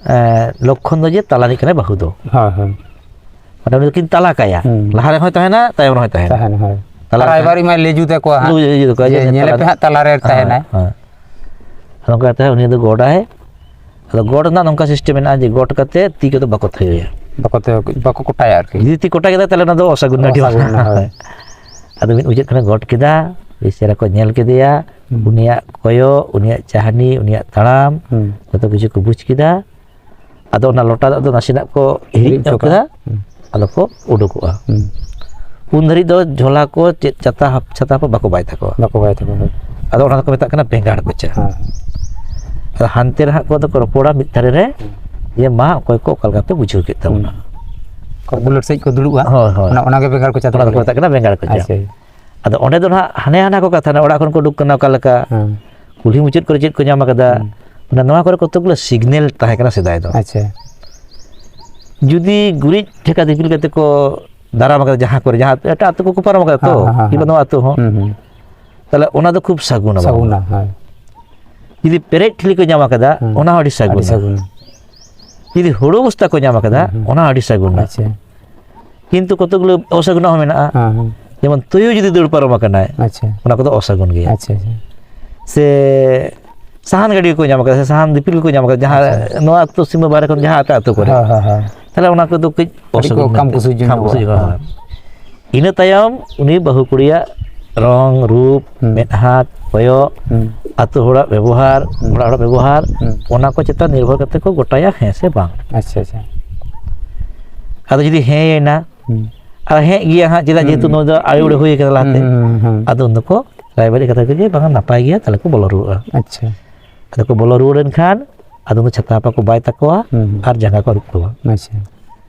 ᱮᱸ, ᱞᱚᱠᱠᱷᱚᱱ ᱫᱚ ᱡᱮ ᱛᱟᱞᱟ ᱨᱤᱱᱤᱡ ᱠᱟᱱᱟᱭ ᱵᱟᱹᱦᱩ ᱫᱚ᱾ ᱦᱳᱭ, ᱦᱳᱭ᱾ ᱢᱟᱱᱮ ᱩᱱᱤ ᱫᱚᱠᱤᱱ ᱛᱟᱞᱟ ᱠᱟᱭᱟ᱾ ᱦᱩᱸ᱾ ᱞᱟᱦᱟ ᱨᱮᱦᱚᱸᱭ ᱛᱟᱦᱮᱱᱟ, ᱛᱟᱭᱚᱢ ᱨᱮᱦᱚᱸᱭ ᱛᱟᱦᱮᱱᱟ᱾ ᱛᱟᱦᱮᱱᱟ, ᱦᱳᱭ᱾ ᱛᱟᱞᱟ ᱨᱮ ᱨᱟᱭᱵᱟᱨᱤᱡ ᱢᱟᱭ ᱞᱟᱹᱭ ᱡᱩᱛ ᱟᱠᱚᱣᱟ ᱦᱟᱸᱜ᱾ ᱞᱟᱹᱭ ᱡᱩᱛ ᱟᱠᱚᱣᱟ, ᱡᱮ ᱡᱮ ᱧᱮᱞᱮ ᱛᱟᱞᱟ ᱯᱮ ᱨᱮ᱾ ᱦᱟᱸᱜ ᱛᱟᱞᱟ ᱨᱮ ᱦᱳᱭ, ᱛᱟᱦᱮᱱᱟᱭ᱾ ᱦᱳᱭ᱾ ᱟᱫᱚ ᱚᱱᱠᱟ ᱠᱟᱛᱮ ᱩᱱᱤ ᱫᱚ ᱜᱚᱰᱟᱭ, ᱟᱫᱚ ᱜᱚᱰ ᱨᱮᱱᱟᱜ ᱱᱚᱝᱠᱟ system ᱢᱮᱱᱟᱜᱼᱟ ᱡᱮ ᱜᱚᱰ ᱠᱟᱛᱮ ᱛᱤ ᱠᱚᱫᱚ ᱵᱟᱠᱚ ᱛᱷᱟᱭᱚᱭᱟ᱾ ᱵᱟᱠᱚ ᱛᱮ-, ᱵᱟᱠᱚ ᱠᱚᱴᱟᱭᱟ ᱟᱨᱠᱤ᱾ ᱡᱩᱫᱤ ᱛᱤ ᱠᱚᱴᱟ ᱠᱮᱫᱟ ᱛᱟᱦᱚᱞᱮ ᱚᱱᱟ ᱫᱚ ᱚᱥᱟᱹᱜᱩᱱ, ᱟᱹᱰᱤ ᱚᱥᱟᱹᱜᱩᱱ, ᱢᱟᱨᱟᱝ᱾ ᱦᱳᱭ᱾ ᱟᱫᱚ ᱢᱤᱫ ᱢᱩᱪᱟᱹᱫ ᱠᱷᱚᱱᱮ ᱜᱚᱰ ᱠᱮᱫᱟ, ᱵᱮᱥ ᱪᱮᱦᱨᱟ ᱠᱚ ᱧᱮᱞ ᱠᱮᱫᱮᱭᱟ, ᱦᱩᱸ᱾ ᱩᱱᱤᱭᱟᱜ ᱠᱚᱭᱚᱜ, ᱩᱱᱤᱭᱟᱜ ᱪᱟᱦᱱᱤ, ᱩᱱᱤᱭᱟᱜ ᱛᱟᱲᱟᱢ, ᱦᱩᱸ᱾ ᱡᱚᱛᱚ ᱠᱤᱪᱷᱩ ᱠᱚ ᱵᱩᱡᱽ ᱠᱮᱫᱟ᱾ ᱟᱫᱚ ᱚᱱᱟ ᱞᱚᱴᱟ ᱫᱟᱜ ᱫᱚ ᱱᱟᱥᱮᱱᱟᱜ ᱠᱚ ᱦᱤᱨᱤᱡ ᱦᱤᱨᱤᱡ ᱧᱚᱜ ᱦᱚᱪᱚ ᱠᱟᱜᱼᱟ᱾ ᱠᱮᱫᱟ, ᱦᱩᱸ᱾ ᱟᱫᱚ ᱠᱚ ᱩᱰᱩᱠᱚᱜᱼᱟ᱾ ᱦᱩᱸ᱾ ᱩᱱ ᱫᱷᱟᱹᱨᱤᱡ ᱫᱚ ᱡᱷᱚᱞᱟ ᱠᱚ ᱪᱮᱫ ᱪᱷᱟᱛᱟ ᱦᱟᱯ-, ᱪᱷᱟᱛᱟ ᱠᱚ ᱵᱟᱠᱚ ᱵᱟᱭ ᱛᱟᱠᱚᱣᱟ᱾ ᱵᱟᱠᱚ ᱵᱟᱭ ᱛᱟᱠᱚᱣᱟ, ᱦᱳᱭ᱾ ᱟᱫᱚ ᱚᱱᱟ ᱫᱚᱠᱚ ᱢᱮᱛᱟᱜ ᱠᱟᱱᱟ ᱵᱮᱸᱜᱟᱲ ᱠᱚᱪᱟ᱾ ᱦᱮᱸ᱾ ᱟᱫᱚ ᱦᱟᱱᱛᱮ ᱨᱮ ᱦᱟᱸᱜ ᱠᱚ ᱟᱫᱚ ᱠᱚ ᱨᱚᱯᱚᱲᱟ ᱢᱤᱫ ᱫᱷᱟᱨᱮ ᱨᱮ, ᱦᱩᱸ᱾ ᱡᱮ ᱢᱟ ᱚᱠᱚᱭ ᱠᱚ ᱚᱠᱟ ᱞᱮᱠᱟ ᱯᱮ ᱵᱩᱡᱷᱟᱹᱣ ᱠᱮᱫ ᱛᱟᱵᱚᱱᱟ᱾ ᱦᱩᱸ᱾ ᱠᱚ ᱵᱩᱞᱟᱹᱴ ᱥᱮᱫ ᱠᱚ ᱫᱩᱲᱩᱵᱼᱟ᱾ ᱦᱳᱭ, ᱦᱳᱭ᱾ ᱚᱱᱟ, ᱚᱱᱟ ᱜᱮ ᱵᱮᱸᱜᱟᱲ ᱠᱚᱪᱟ ᱚᱱᱟ ᱫᱚᱠᱚ ᱛᱟᱵᱚᱱᱟ᱾ ᱢᱮᱛᱟᱜ ᱠᱟᱱᱟ ᱵᱮᱸᱜᱟᱲ ᱠᱚᱪᱟ᱾ ᱟᱪᱪᱷᱟ᱾ ᱟᱫᱚ ᱚᱸᱰᱮ ᱫᱚ ᱱᱟᱦᱟᱜ ᱦᱟᱱᱮ ᱦᱟᱱᱟ ᱠᱚ ᱠᱟᱛᱷᱟ, ᱚᱲᱟᱜ ᱠᱷᱚᱱ ᱠᱚ ᱩᱰᱩᱠ ᱠᱟᱱᱟ ᱚᱠᱟ ᱞᱮᱠᱟ, ᱦᱮᱸ᱾ ᱠᱩᱞᱦᱤ ᱢᱩᱪᱟᱹᱫ ᱠᱚᱨᱮ ᱪᱮᱫ ᱠᱚ ᱧᱟᱢ ᱟᱠᱟᱫᱟ, ᱦᱩᱸ᱾ ᱢᱟᱱᱮ ᱱᱚᱣᱟ ᱠᱚᱨᱮ ᱠᱚᱛᱚᱠ ᱜᱩᱞᱟ signal ᱛᱟᱦᱮᱸ ᱠᱟᱱᱟ ᱥᱮᱫᱟᱭ ᱫᱚ᱾ ᱟᱪᱪᱷᱟ᱾ ᱡᱩᱫᱤ ᱜᱩᱨᱤᱡ ᱴᱷᱮᱠᱟ ᱫᱤᱯᱤᱞ ᱠᱟᱛᱮ ᱠᱚ ᱫᱟᱨᱟᱢ ᱟᱠᱟᱫᱟ ᱡᱟᱦᱟᱸ ᱠᱚᱨᱮ, ᱡᱟᱦᱟᱸ ᱮᱴᱟᱜ ᱟᱹᱛᱩ ᱠᱚᱠᱚ ᱯᱟᱨᱚᱢ ᱟᱠᱟᱫᱟ ᱛᱚ, ᱦᱮᱸ, ᱦᱮᱸ, ᱦᱮᱸ, ᱠᱤᱝᱵᱟ ᱦᱮᱸ᱾ ᱱᱚᱣᱟ ᱟᱹᱛᱩ ᱦᱚᱸ, ᱦᱩᱸ, ᱦᱩᱸ᱾ ᱛᱟᱦᱞᱮ ᱚᱱᱟ ᱫᱚ ᱠᱷᱩᱵ ᱥᱟᱹᱜᱩᱱᱟ ᱵᱟᱝ? ᱥᱟᱹᱜᱩᱱᱟ, ᱦᱳᱭ᱾ ᱡᱩᱫᱤ ᱯᱮᱨᱮᱡ ᱴᱷᱤᱞᱤ ᱠᱚ ᱧᱟᱢ ᱟᱠᱟᱫᱟ, ᱦᱩᱸ᱾ ᱚᱱᱟ ᱦᱚᱸ ᱟᱹᱰᱤ ᱥᱟᱹᱜᱩᱱᱟ᱾ ᱟᱹᱰᱤ ᱥᱟᱹᱜᱩᱱᱟ᱾ ᱡᱩᱫᱤ ᱦᱩᱲᱩ ᱵᱚᱥᱛᱟ ᱠᱚ ᱧᱟᱢ ᱟᱠᱟᱫᱟ, ᱦᱩᱸ, ᱦᱩᱸ᱾ ᱚᱱᱟ ᱦᱚᱸ ᱟᱹᱰᱤ ᱥᱟᱹᱜᱩᱱᱟ᱾ ᱟᱪᱪᱷᱟ᱾ ᱠᱤᱱᱛᱩ ᱠᱚᱛᱚᱠ ᱜᱩᱞᱳ ᱚᱥᱟᱹᱜᱩᱱᱟᱜ ᱦᱚᱸ ᱢᱮᱱᱟᱜᱼᱟ᱾ ᱦᱮᱸ, ᱦᱮᱸ᱾ ᱡᱮᱢᱚᱱ ᱛᱩᱭᱩ ᱡᱩᱫᱤ ᱫᱟᱹᱲ ᱯᱟᱨᱚᱢ ᱟᱠᱟᱱᱟᱭ, ᱟᱪᱪᱷᱟ᱾ ᱚᱱᱟ ᱠᱚᱫᱚ ᱚᱥᱟᱹᱜᱩᱱ ᱜᱮᱭᱟ᱾ ᱟᱪᱪᱷᱟ, ᱟᱪᱪᱷᱟ᱾ ᱥᱮ ᱥᱟᱦᱟᱱ ᱜᱟᱹᱰᱤ ᱠᱚ ᱧᱟᱢ ᱟᱠᱟᱫᱟ, ᱥᱮ ᱥᱟᱦᱟᱱ ᱫᱤᱯᱤᱞ ᱠᱚ ᱧᱟᱢ ᱟᱠᱟᱫᱟ, ᱡᱟᱦᱟᱸ ᱟᱪᱪᱷᱟ᱾ ᱱᱚᱣᱟ ᱟᱹᱛᱩ ᱥᱤᱢᱟᱹ ᱵᱟᱦᱨᱮ ᱠᱷᱚᱱ ᱡᱟᱦᱟᱸ ᱮᱴᱟᱜ ᱟᱹᱛᱩ ᱠᱚᱨᱮ, ᱦᱮᱸ, ᱦᱮᱸ, ᱦᱮᱸ᱾ ᱛᱟᱦᱞᱮ ᱚᱱᱟ ᱠᱚᱫᱚ ᱠᱟᱹᱡ ᱠᱟᱹᱴᱤᱡ ᱠᱚ ᱚᱥᱟᱹᱜᱩᱱ ᱠᱷᱟᱢ ᱧᱚᱜ, ᱠᱩᱥᱩᱡ ᱧᱚᱜᱚᱜᱼᱟ᱾ ᱠᱷᱟᱢ ᱠᱩᱥᱩᱡ ᱧᱚᱜᱚᱜᱼᱟ᱾ ᱦᱮᱸ᱾ ᱤᱱᱟᱹ ᱛᱟᱭᱚᱢ ᱩᱱᱤ ᱵᱟᱹᱦᱩ ᱠᱩᱲᱤᱭᱟᱜ ᱨᱚᱝ, ᱨᱩᱯ, ᱦᱩᱸ᱾ ᱢᱮᱫᱦᱟ, ᱠᱚᱭᱚᱜ, ᱦᱩᱸ᱾ ᱟᱹᱛᱩ ᱦᱚᱲᱟᱜ ᱵᱮᱵᱚᱦᱟᱨ, ᱦᱩᱸ᱾ ᱚᱲᱟᱜ ᱦᱚᱲᱟᱜ ᱵᱮᱵᱚᱦᱟᱨ, ᱦᱩᱸ᱾ ᱚᱱᱟ ᱠᱚ ᱪᱮᱛᱟᱱ ᱱᱤᱨᱵᱷᱚᱨ ᱠᱟᱛᱮ ᱠᱚ ᱜᱚᱴᱟᱭᱟ, ᱦᱮᱸ ᱥᱮ ᱵᱟᱝ᱾ ᱟᱪᱪᱷᱟ, ᱟᱪᱪᱷᱟ᱾ ᱟᱫᱚ ᱡᱩᱫᱤ ᱦᱮᱸᱭᱮᱱᱟ, ᱦᱩᱸ᱾ ᱟᱨ ᱦᱮᱸ ᱜᱮᱭᱟ ᱦᱟᱸᱜ, ᱪᱮᱫᱟᱜ, ᱦᱩᱸ᱾ ᱡᱮᱦᱮᱛᱩ ᱱᱩᱭ ᱫᱚ ᱟᱭᱳ ᱵᱟᱵᱟ ᱦᱩᱭ ᱠᱟᱱᱟ ᱞᱟᱦᱟᱛᱮ, ᱦᱩᱸ, ᱦᱩᱸ, ᱦᱩᱸ, ᱦᱩᱸ᱾ ᱟᱫᱚ ᱩᱱ ᱫᱚᱠᱚ ᱨᱟᱭᱵᱟᱨᱤᱡ ᱠᱟᱛᱷᱟ ᱠᱚ ᱡᱮ, "ᱵᱟᱝᱟ, ᱱᱟᱯᱟᱭ ᱜᱮᱭᱟ", ᱛᱟᱦᱞᱮ ᱠᱚ ᱵᱚᱞᱚ ᱨᱩᱣᱟᱹᱲᱟ᱾ ᱟᱪᱪᱷᱟ᱾ ᱟᱫᱚ ᱠᱚ ᱵᱚᱞᱚ ᱨᱩᱣᱟᱹᱲ ᱮᱱ ᱠᱷᱟᱱ, ᱟᱫᱚ ᱩᱱᱤ ᱪᱷᱟᱛᱟ ᱦᱟᱯᱟ ᱠᱚ ᱵᱟᱭ ᱛᱟᱠᱚᱣᱟ, ᱦᱩᱸ, ᱦᱩᱸ᱾ ᱟᱨ ᱡᱟᱸᱜᱟ ᱠᱚ ᱟᱹᱨᱩᱵ ᱠᱚᱣᱟ᱾ ᱟᱪᱪᱷᱟ᱾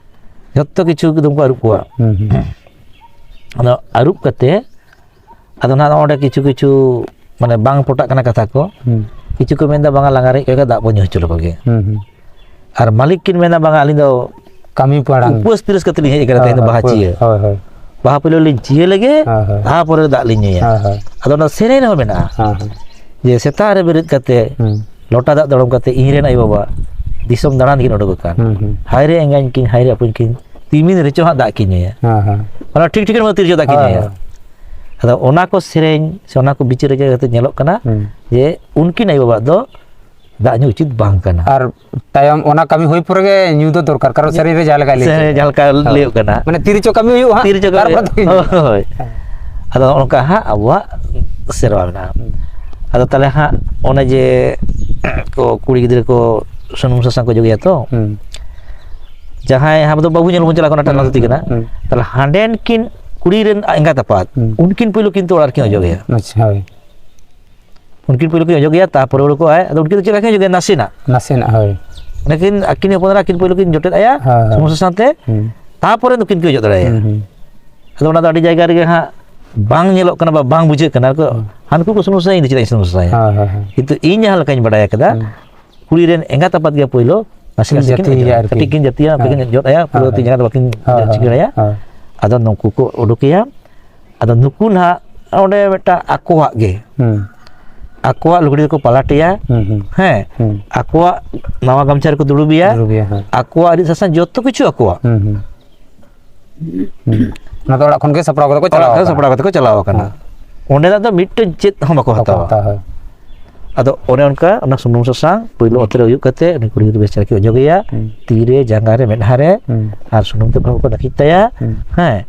ᱡᱷᱚᱛᱚ ᱠᱤᱪᱷᱩ ᱮᱠᱫᱚᱢ ᱠᱚ ᱟᱹᱨᱩᱵ ᱠᱚᱣᱟ᱾ ᱦᱩᱸ, ᱦᱩᱸ᱾ ᱟᱫᱚ ᱟᱹᱨᱩᱵ ᱠᱟᱛᱮ, ᱟᱫᱚ ᱱᱟᱦᱟᱜ ᱱᱚᱰᱮ ᱠᱤᱪᱷᱩ ᱠᱤᱪᱷᱩ, ᱢᱟᱱᱮ, ᱵᱟᱝ ᱯᱚᱴᱟᱜ ᱠᱟᱱᱟ ᱠᱟᱛᱷᱟ ᱠᱚ᱾ ᱦᱩᱸ᱾ ᱠᱤᱪᱷᱩ ᱠᱚ ᱢᱮᱱᱫᱟ, "ᱵᱟᱝᱟ, ᱞᱟᱸᱜᱟ ᱨᱮ ᱦᱮᱡ ᱠᱟᱛᱮ ᱫᱟᱜ ᱵᱚᱱ ᱧᱩ ᱦᱚᱪᱚ ᱞᱮᱠᱚ ᱜᱮ᱾" ᱦᱩᱸ, ᱦᱩᱸ᱾ ᱟᱨ ᱢᱟᱹᱞᱤᱠ ᱠᱤᱱ ᱢᱮᱱᱟ, "ᱵᱟᱝᱟ, ᱟᱹᱞᱤᱧ ᱫᱚ ᱠᱟᱹᱢᱤ ᱯᱟᱲᱟᱝ᱾ ᱩᱯᱟᱹᱥ ᱯᱤᱨᱟᱹᱥ ᱠᱟᱛᱮ ᱞᱤᱧ ᱦᱮᱡ ᱟᱠᱟᱱᱟ ᱦᱳᱭ, ᱛᱮᱦᱮᱧ ᱫᱚ ᱦᱳᱭ, ᱵᱟᱦᱟ ᱦᱳᱭ, ᱪᱤᱭᱟᱹ᱾ ᱦᱳᱭ, ᱦᱳᱭ᱾ ᱵᱟᱦᱟ ᱯᱟᱹᱞᱟᱹ ᱞᱤᱧ ᱪᱤᱭᱟᱹ ᱞᱮᱜᱮ, ᱦᱳᱭ, ᱦᱳᱭ᱾ ᱛᱟᱨᱯᱚᱨᱮ ᱫᱟᱜ ᱞᱤᱧ ᱧᱩᱭᱟ᱾" ᱦᱳᱭ, ᱦᱳᱭ᱾ ᱟᱫᱚ ᱚᱱᱟ ᱥᱮᱨᱮᱧ ᱨᱮᱦᱚᱸ ᱢᱮᱱᱟᱜᱼᱟ᱾ ᱦᱳᱭ, ᱦᱳᱭ᱾ ᱡᱮ ᱥᱮᱛᱟᱜ ᱨᱮ ᱵᱮᱨᱮᱫ ᱠᱟᱛᱮ ᱦᱩᱸ᱾ ᱞᱚᱴᱟ ᱫᱟᱜ ᱫᱚᱲᱚᱢ ᱠᱟᱛᱮ ᱤᱧ ᱨᱮᱱ ᱟᱭᱳ ᱵᱟᱵᱟ ᱫᱤᱥᱚᱢ ᱫᱟᱬᱟᱱ ᱠᱤᱱ ᱩᱰᱩᱠ ᱟᱠᱟᱱ᱾ ᱦᱩᱸ, ᱦᱩᱸ᱾ ᱦᱟᱭ ᱨᱮ ᱮᱸᱜᱟᱧ ᱠᱤᱱ, ᱦᱟᱭ ᱨᱮ ᱟᱯᱟᱧ ᱠᱤᱱ, ᱛᱤᱢᱤᱱ ᱨᱮᱪᱚ ᱦᱟᱸᱜ ᱫᱟᱜ ᱠᱤᱱ ᱧᱩᱭᱟ᱾ ᱦᱮᱸ, ᱦᱮᱸ᱾ ᱚᱱᱟ ᱴᱷᱤᱠ ᱴᱷᱤᱠᱟᱹᱱ ᱵᱟᱹᱱᱩᱜ ᱛᱤᱨᱮ ᱪᱚ ᱫᱟᱜ ᱠᱤᱱ ᱦᱮᱸ, ᱧᱩᱭᱟ᱾ ᱦᱮᱸ᱾ ᱟᱫᱚ ᱚᱱᱟ ᱠᱚ ᱥᱮᱨᱮᱧ ᱥᱮ ᱚᱱᱟ ᱠᱚ ᱵᱤᱪᱟᱹᱨ ᱟᱪᱟᱨ ᱠᱟᱛᱮ ᱧᱮᱞᱚᱜ ᱠᱟᱱᱟ ᱦᱩᱸ᱾ ᱡᱮ ᱩᱱᱠᱤᱱ ᱟᱭᱳ ᱵᱟᱵᱟ ᱫᱚ ᱫᱟᱜ ᱧᱩ ᱩᱪᱤᱛ ᱵᱟᱝ ᱠᱟᱱᱟ᱾ ᱟᱨ ᱛᱟᱭᱚᱢ ᱚᱱᱟ ᱠᱟᱹᱢᱤ ᱦᱩᱭ ᱯᱚᱨᱮ ᱜᱮ ᱧᱩ ᱫᱚ ᱫᱚᱨᱠᱟᱨ, ᱠᱟᱨᱚᱱ ᱥᱮᱨᱮᱧ ᱨᱮ ᱡᱟᱦᱟᱸ ᱞᱮᱠᱟᱭ ᱞᱟᱹᱭ ᱥᱮᱨᱮᱧ ᱨᱮ ᱠᱮᱫᱟ᱾ ᱡᱟᱦᱟᱸ ᱞᱮᱠᱟ ᱦᱳᱭ᱾ ᱞᱟᱹᱭᱚᱜ ᱠᱟᱱᱟ᱾ ᱢᱟᱱᱮ ᱛᱤ ᱨᱮᱪᱚ ᱠᱟᱹᱢᱤ ᱦᱩᱭᱩᱜᱼᱟ ᱦᱟᱸᱜ, ᱛᱤ ᱨᱮᱪᱚ ᱠᱟᱹᱢᱤ ᱛᱟᱨᱯᱚᱨ ᱫᱚ ᱧᱩ᱾ ᱦᱳᱭ, ᱦᱳᱭ᱾ ᱟᱫᱚ ᱱᱚᱜᱼᱚ ᱱᱚᱝᱠᱟ ᱦᱟᱸᱜ ᱟᱵᱚᱣᱟᱜ ᱥᱮᱨᱣᱟ ᱢᱮᱱᱟᱜᱼᱟ᱾ ᱦᱩᱸ᱾ ᱟᱫᱚ ᱛᱟᱦᱚᱞᱮ ᱦᱟᱸᱜ ᱚᱱᱮ ᱡᱮ ᱠᱚ ᱠᱩᱲᱤ ᱜᱤᱫᱽᱨᱟᱹ ᱠᱚ ᱥᱩᱱᱩᱢ ᱥᱟᱥᱟᱝ ᱠᱚ ᱚᱡᱚᱜᱮᱭᱟ ᱛᱚ, ᱦᱩᱸ᱾ ᱡᱟᱦᱟᱸᱭ ᱟᱵᱚ ᱫᱚ ᱵᱟᱹᱦᱩ ᱧᱮᱞ ᱵᱚᱱ ᱪᱟᱞᱟᱜ ᱠᱟᱱᱟ, ᱮᱴᱟᱜ ᱦᱩᱸ, ᱫᱷᱩᱛᱤ ᱦᱩᱸ, ᱠᱟᱱᱟ, ᱦᱩᱸ᱾ ᱛᱟᱦᱚᱞᱮ ᱦᱟᱸᱰᱮᱱ ᱠᱤᱱ ᱠᱩᱲᱤ ᱨᱮᱱ ᱮᱸᱜᱟᱛ ᱟᱯᱟᱛ, ᱦᱩᱸ᱾ ᱩᱱᱠᱤᱱ ᱯᱳᱭᱞᱳ ᱠᱤᱱᱛᱩ ᱚᱲᱟᱜ ᱨᱮᱠᱤᱱ ᱚᱡᱚᱜᱮᱭᱟ᱾ ᱟᱪᱪᱷᱟ, ᱦᱳᱭ᱾ ᱩᱱᱠᱤᱱ ᱯᱳᱭᱞᱳ ᱠᱤᱱ ᱚᱡᱚᱜᱮᱭᱟ, ᱛᱟᱨᱯᱚᱨᱮ ᱩᱰᱩᱠᱚᱜᱼᱟᱭ᱾ ᱟᱫᱚ ᱩᱱᱠᱤᱱ ᱫᱚ ᱪᱮᱫ ᱞᱮᱠᱟ ᱠᱤᱱ ᱚᱡᱚᱜᱮᱭᱟ? ᱱᱟᱥᱮᱱᱟᱜ᱾ ᱱᱟᱥᱮᱱᱟᱜ, ᱦᱳᱭ᱾ ᱩᱱᱠᱤᱱ ᱟᱹᱠᱤᱱ ᱦᱚᱯᱚᱱ ᱮᱨᱟ ᱟᱹᱠᱤᱱ ᱯᱳᱭᱞᱳ ᱠᱤᱱ ᱡᱚᱴᱮᱫ ᱟᱭᱟ ᱦᱳᱭ, ᱦᱳᱭ᱾ ᱥᱩᱱᱩᱢ ᱥᱟᱥᱟᱝ ᱛᱮ, ᱦᱩᱸ᱾ ᱛᱟᱨᱯᱚᱨᱮ ᱱᱩᱠᱤᱱ ᱠᱤᱱ ᱚᱡᱚᱜ ᱫᱟᱲᱮᱭᱟᱭᱟ᱾ ᱦᱩᱸ, ᱦᱩᱸ᱾ ᱟᱫᱚ ᱚᱱᱟ ᱫᱚ ᱟᱹᱰᱤ ᱡᱟᱭᱜᱟ ᱨᱮᱜᱮ ᱦᱟᱸᱜ ᱵᱟᱝ ᱧᱮᱞᱚᱜ ᱠᱟᱱᱟ ᱵᱟ ᱵᱟᱝ ᱵᱩᱡᱷᱟᱹᱜ ᱠᱟᱱᱟ᱾ ᱦᱩᱸ᱾ ᱦᱟᱱᱠᱩ ᱠᱚ ᱥᱩᱱᱩᱢ ᱥᱟᱥᱟᱝ, ᱤᱧ ᱫᱚ ᱪᱮᱫᱟᱜ ᱤᱧ ᱥᱩᱱᱩᱢ ᱥᱟᱥᱟᱝᱟ? ᱦᱳᱭ, ᱦᱳᱭ, ᱦᱳᱭ᱾ ᱠᱤᱱᱛᱩ ᱤᱧ ᱡᱟᱦᱟᱸ ᱞᱮᱠᱟᱧ ᱵᱟᱲᱟᱭ ᱠᱟᱫᱟ, ᱦᱩᱸ᱾ ᱠᱩᱲᱤ ᱨᱮᱱ ᱮᱸᱜᱟᱛ ᱟᱯᱟᱛ ᱜᱮ ᱯᱳᱭᱞᱳ ᱱᱟᱥᱮ ᱱᱟᱥᱮ ᱠᱤᱱ ᱡᱟᱹᱛᱤᱭᱮᱭᱟ ᱚᱡᱚᱜᱟ᱾ ᱟᱨᱠᱤ᱾ ᱠᱟᱹᱴᱤᱡ ᱠᱤᱱ ᱡᱟᱹᱛᱤᱭᱟ, ᱦᱳᱭ᱾ ᱵᱟᱹᱠᱤᱱ ᱡᱚᱫ ᱟᱭᱟ, ᱯᱩᱨᱟᱹ ᱦᱳᱭ, ᱛᱤ ᱦᱳᱭ᱾ ᱡᱟᱸᱜᱟ ᱫᱚ ᱵᱟᱹᱠᱤᱱ ᱦᱳᱭ, ᱦᱳᱭ, ᱪᱤᱠᱟᱹ ᱫᱟᱲᱮᱭᱟᱜᱼᱟ᱾ ᱦᱳᱭ᱾ ᱟᱫᱚ ᱱᱩᱠᱩ ᱠᱚ ᱩᱰᱩᱠᱮᱭᱟ᱾ ᱟᱫᱚ ᱱᱩᱠᱩ ᱱᱟᱦᱟᱜ ᱚᱸᱰᱮ ᱢᱤᱫᱴᱟᱝ ᱟᱠᱚᱣᱟᱜ ᱜᱮ ᱦᱩᱸ᱾ ᱟᱠᱚᱣᱟᱜ ᱞᱩᱜᱽᱲᱤ ᱫᱚᱠᱚ ᱯᱟᱞᱟᱴᱮᱭᱟ᱾ ᱦᱩᱸ, ᱦᱩᱸ᱾ ᱦᱮᱸ, ᱦᱩᱸ᱾ ᱟᱠᱚᱣᱟᱜ ᱱᱟᱣᱟ ᱜᱟᱢᱪᱷᱟ ᱨᱮᱠᱚ ᱫᱩᱲᱩᱵᱮᱭᱟ᱾ ᱫᱩᱲᱩᱵᱮᱭᱟ, ᱦᱮᱸ᱾ ᱟᱠᱚᱣᱟᱜ ᱨᱤᱫ ᱥᱟᱥᱟᱝ ᱡᱚᱛᱚ ᱠᱤᱪᱷᱩ ᱟᱠᱚᱣᱟᱜ᱾ ᱦᱩᱸ, ᱦᱩᱸ᱾ ᱦᱩᱸ᱾ ᱚᱱᱟ ᱫᱚ ᱚᱲᱟᱜ ᱠᱷᱚᱱ ᱜᱮ ᱥᱟᱯᱲᱟᱣ ᱠᱟᱛᱮ ᱠᱚ ᱚᱲᱟᱜ ᱪᱟᱞᱟᱣ ᱠᱷᱚᱱ ᱟᱠᱟᱱᱟ᱾ ᱥᱟᱯᱲᱟᱣ ᱠᱟᱛᱮ ᱠᱚ ᱪᱟᱞᱟᱣ ᱟᱠᱟᱱᱟ᱾ ᱦᱮᱸ᱾ ᱚᱸᱰᱮᱱᱟᱜ ᱫᱚ ᱢᱤᱫᱴᱮᱱ ᱪᱮᱫ ᱦᱚᱸ ᱵᱟᱠᱚ ᱵᱟᱠᱚ ᱦᱟᱛᱟᱣᱟ᱾ ᱦᱟᱛᱟᱣᱟ, ᱦᱳᱭ᱾ ᱟᱫᱚ ᱚᱱᱮ ᱚᱱᱠᱟ ᱚᱱᱟ ᱥᱩᱱᱩᱢ ᱥᱟᱥᱟᱝ ᱯᱳᱭᱞᱳ ᱚᱛ ᱨᱮ ᱚᱡᱚᱜ ᱠᱟᱛᱮ ᱩᱱᱤ ᱠᱩᱲᱤ ᱜᱤᱫᱽᱨᱟᱹ ᱵᱮᱥ ᱪᱮᱦᱨᱟ ᱠᱤᱱ ᱚᱡᱚᱜᱮᱭᱟ, ᱦᱩᱸ᱾ ᱛᱤ ᱨᱮ, ᱡᱟᱸᱜᱟ ᱨᱮ, ᱢᱮᱫᱦᱟ ᱨᱮ, ᱦᱩᱸ᱾ ᱟᱨ ᱥᱩᱱᱩᱢ ᱛᱮ ᱵᱷᱟᱜᱮ ᱠᱚ ᱱᱟᱹᱠᱤᱡ ᱛᱟᱭᱟ, ᱦᱩᱸ᱾ ᱦᱮᱸ,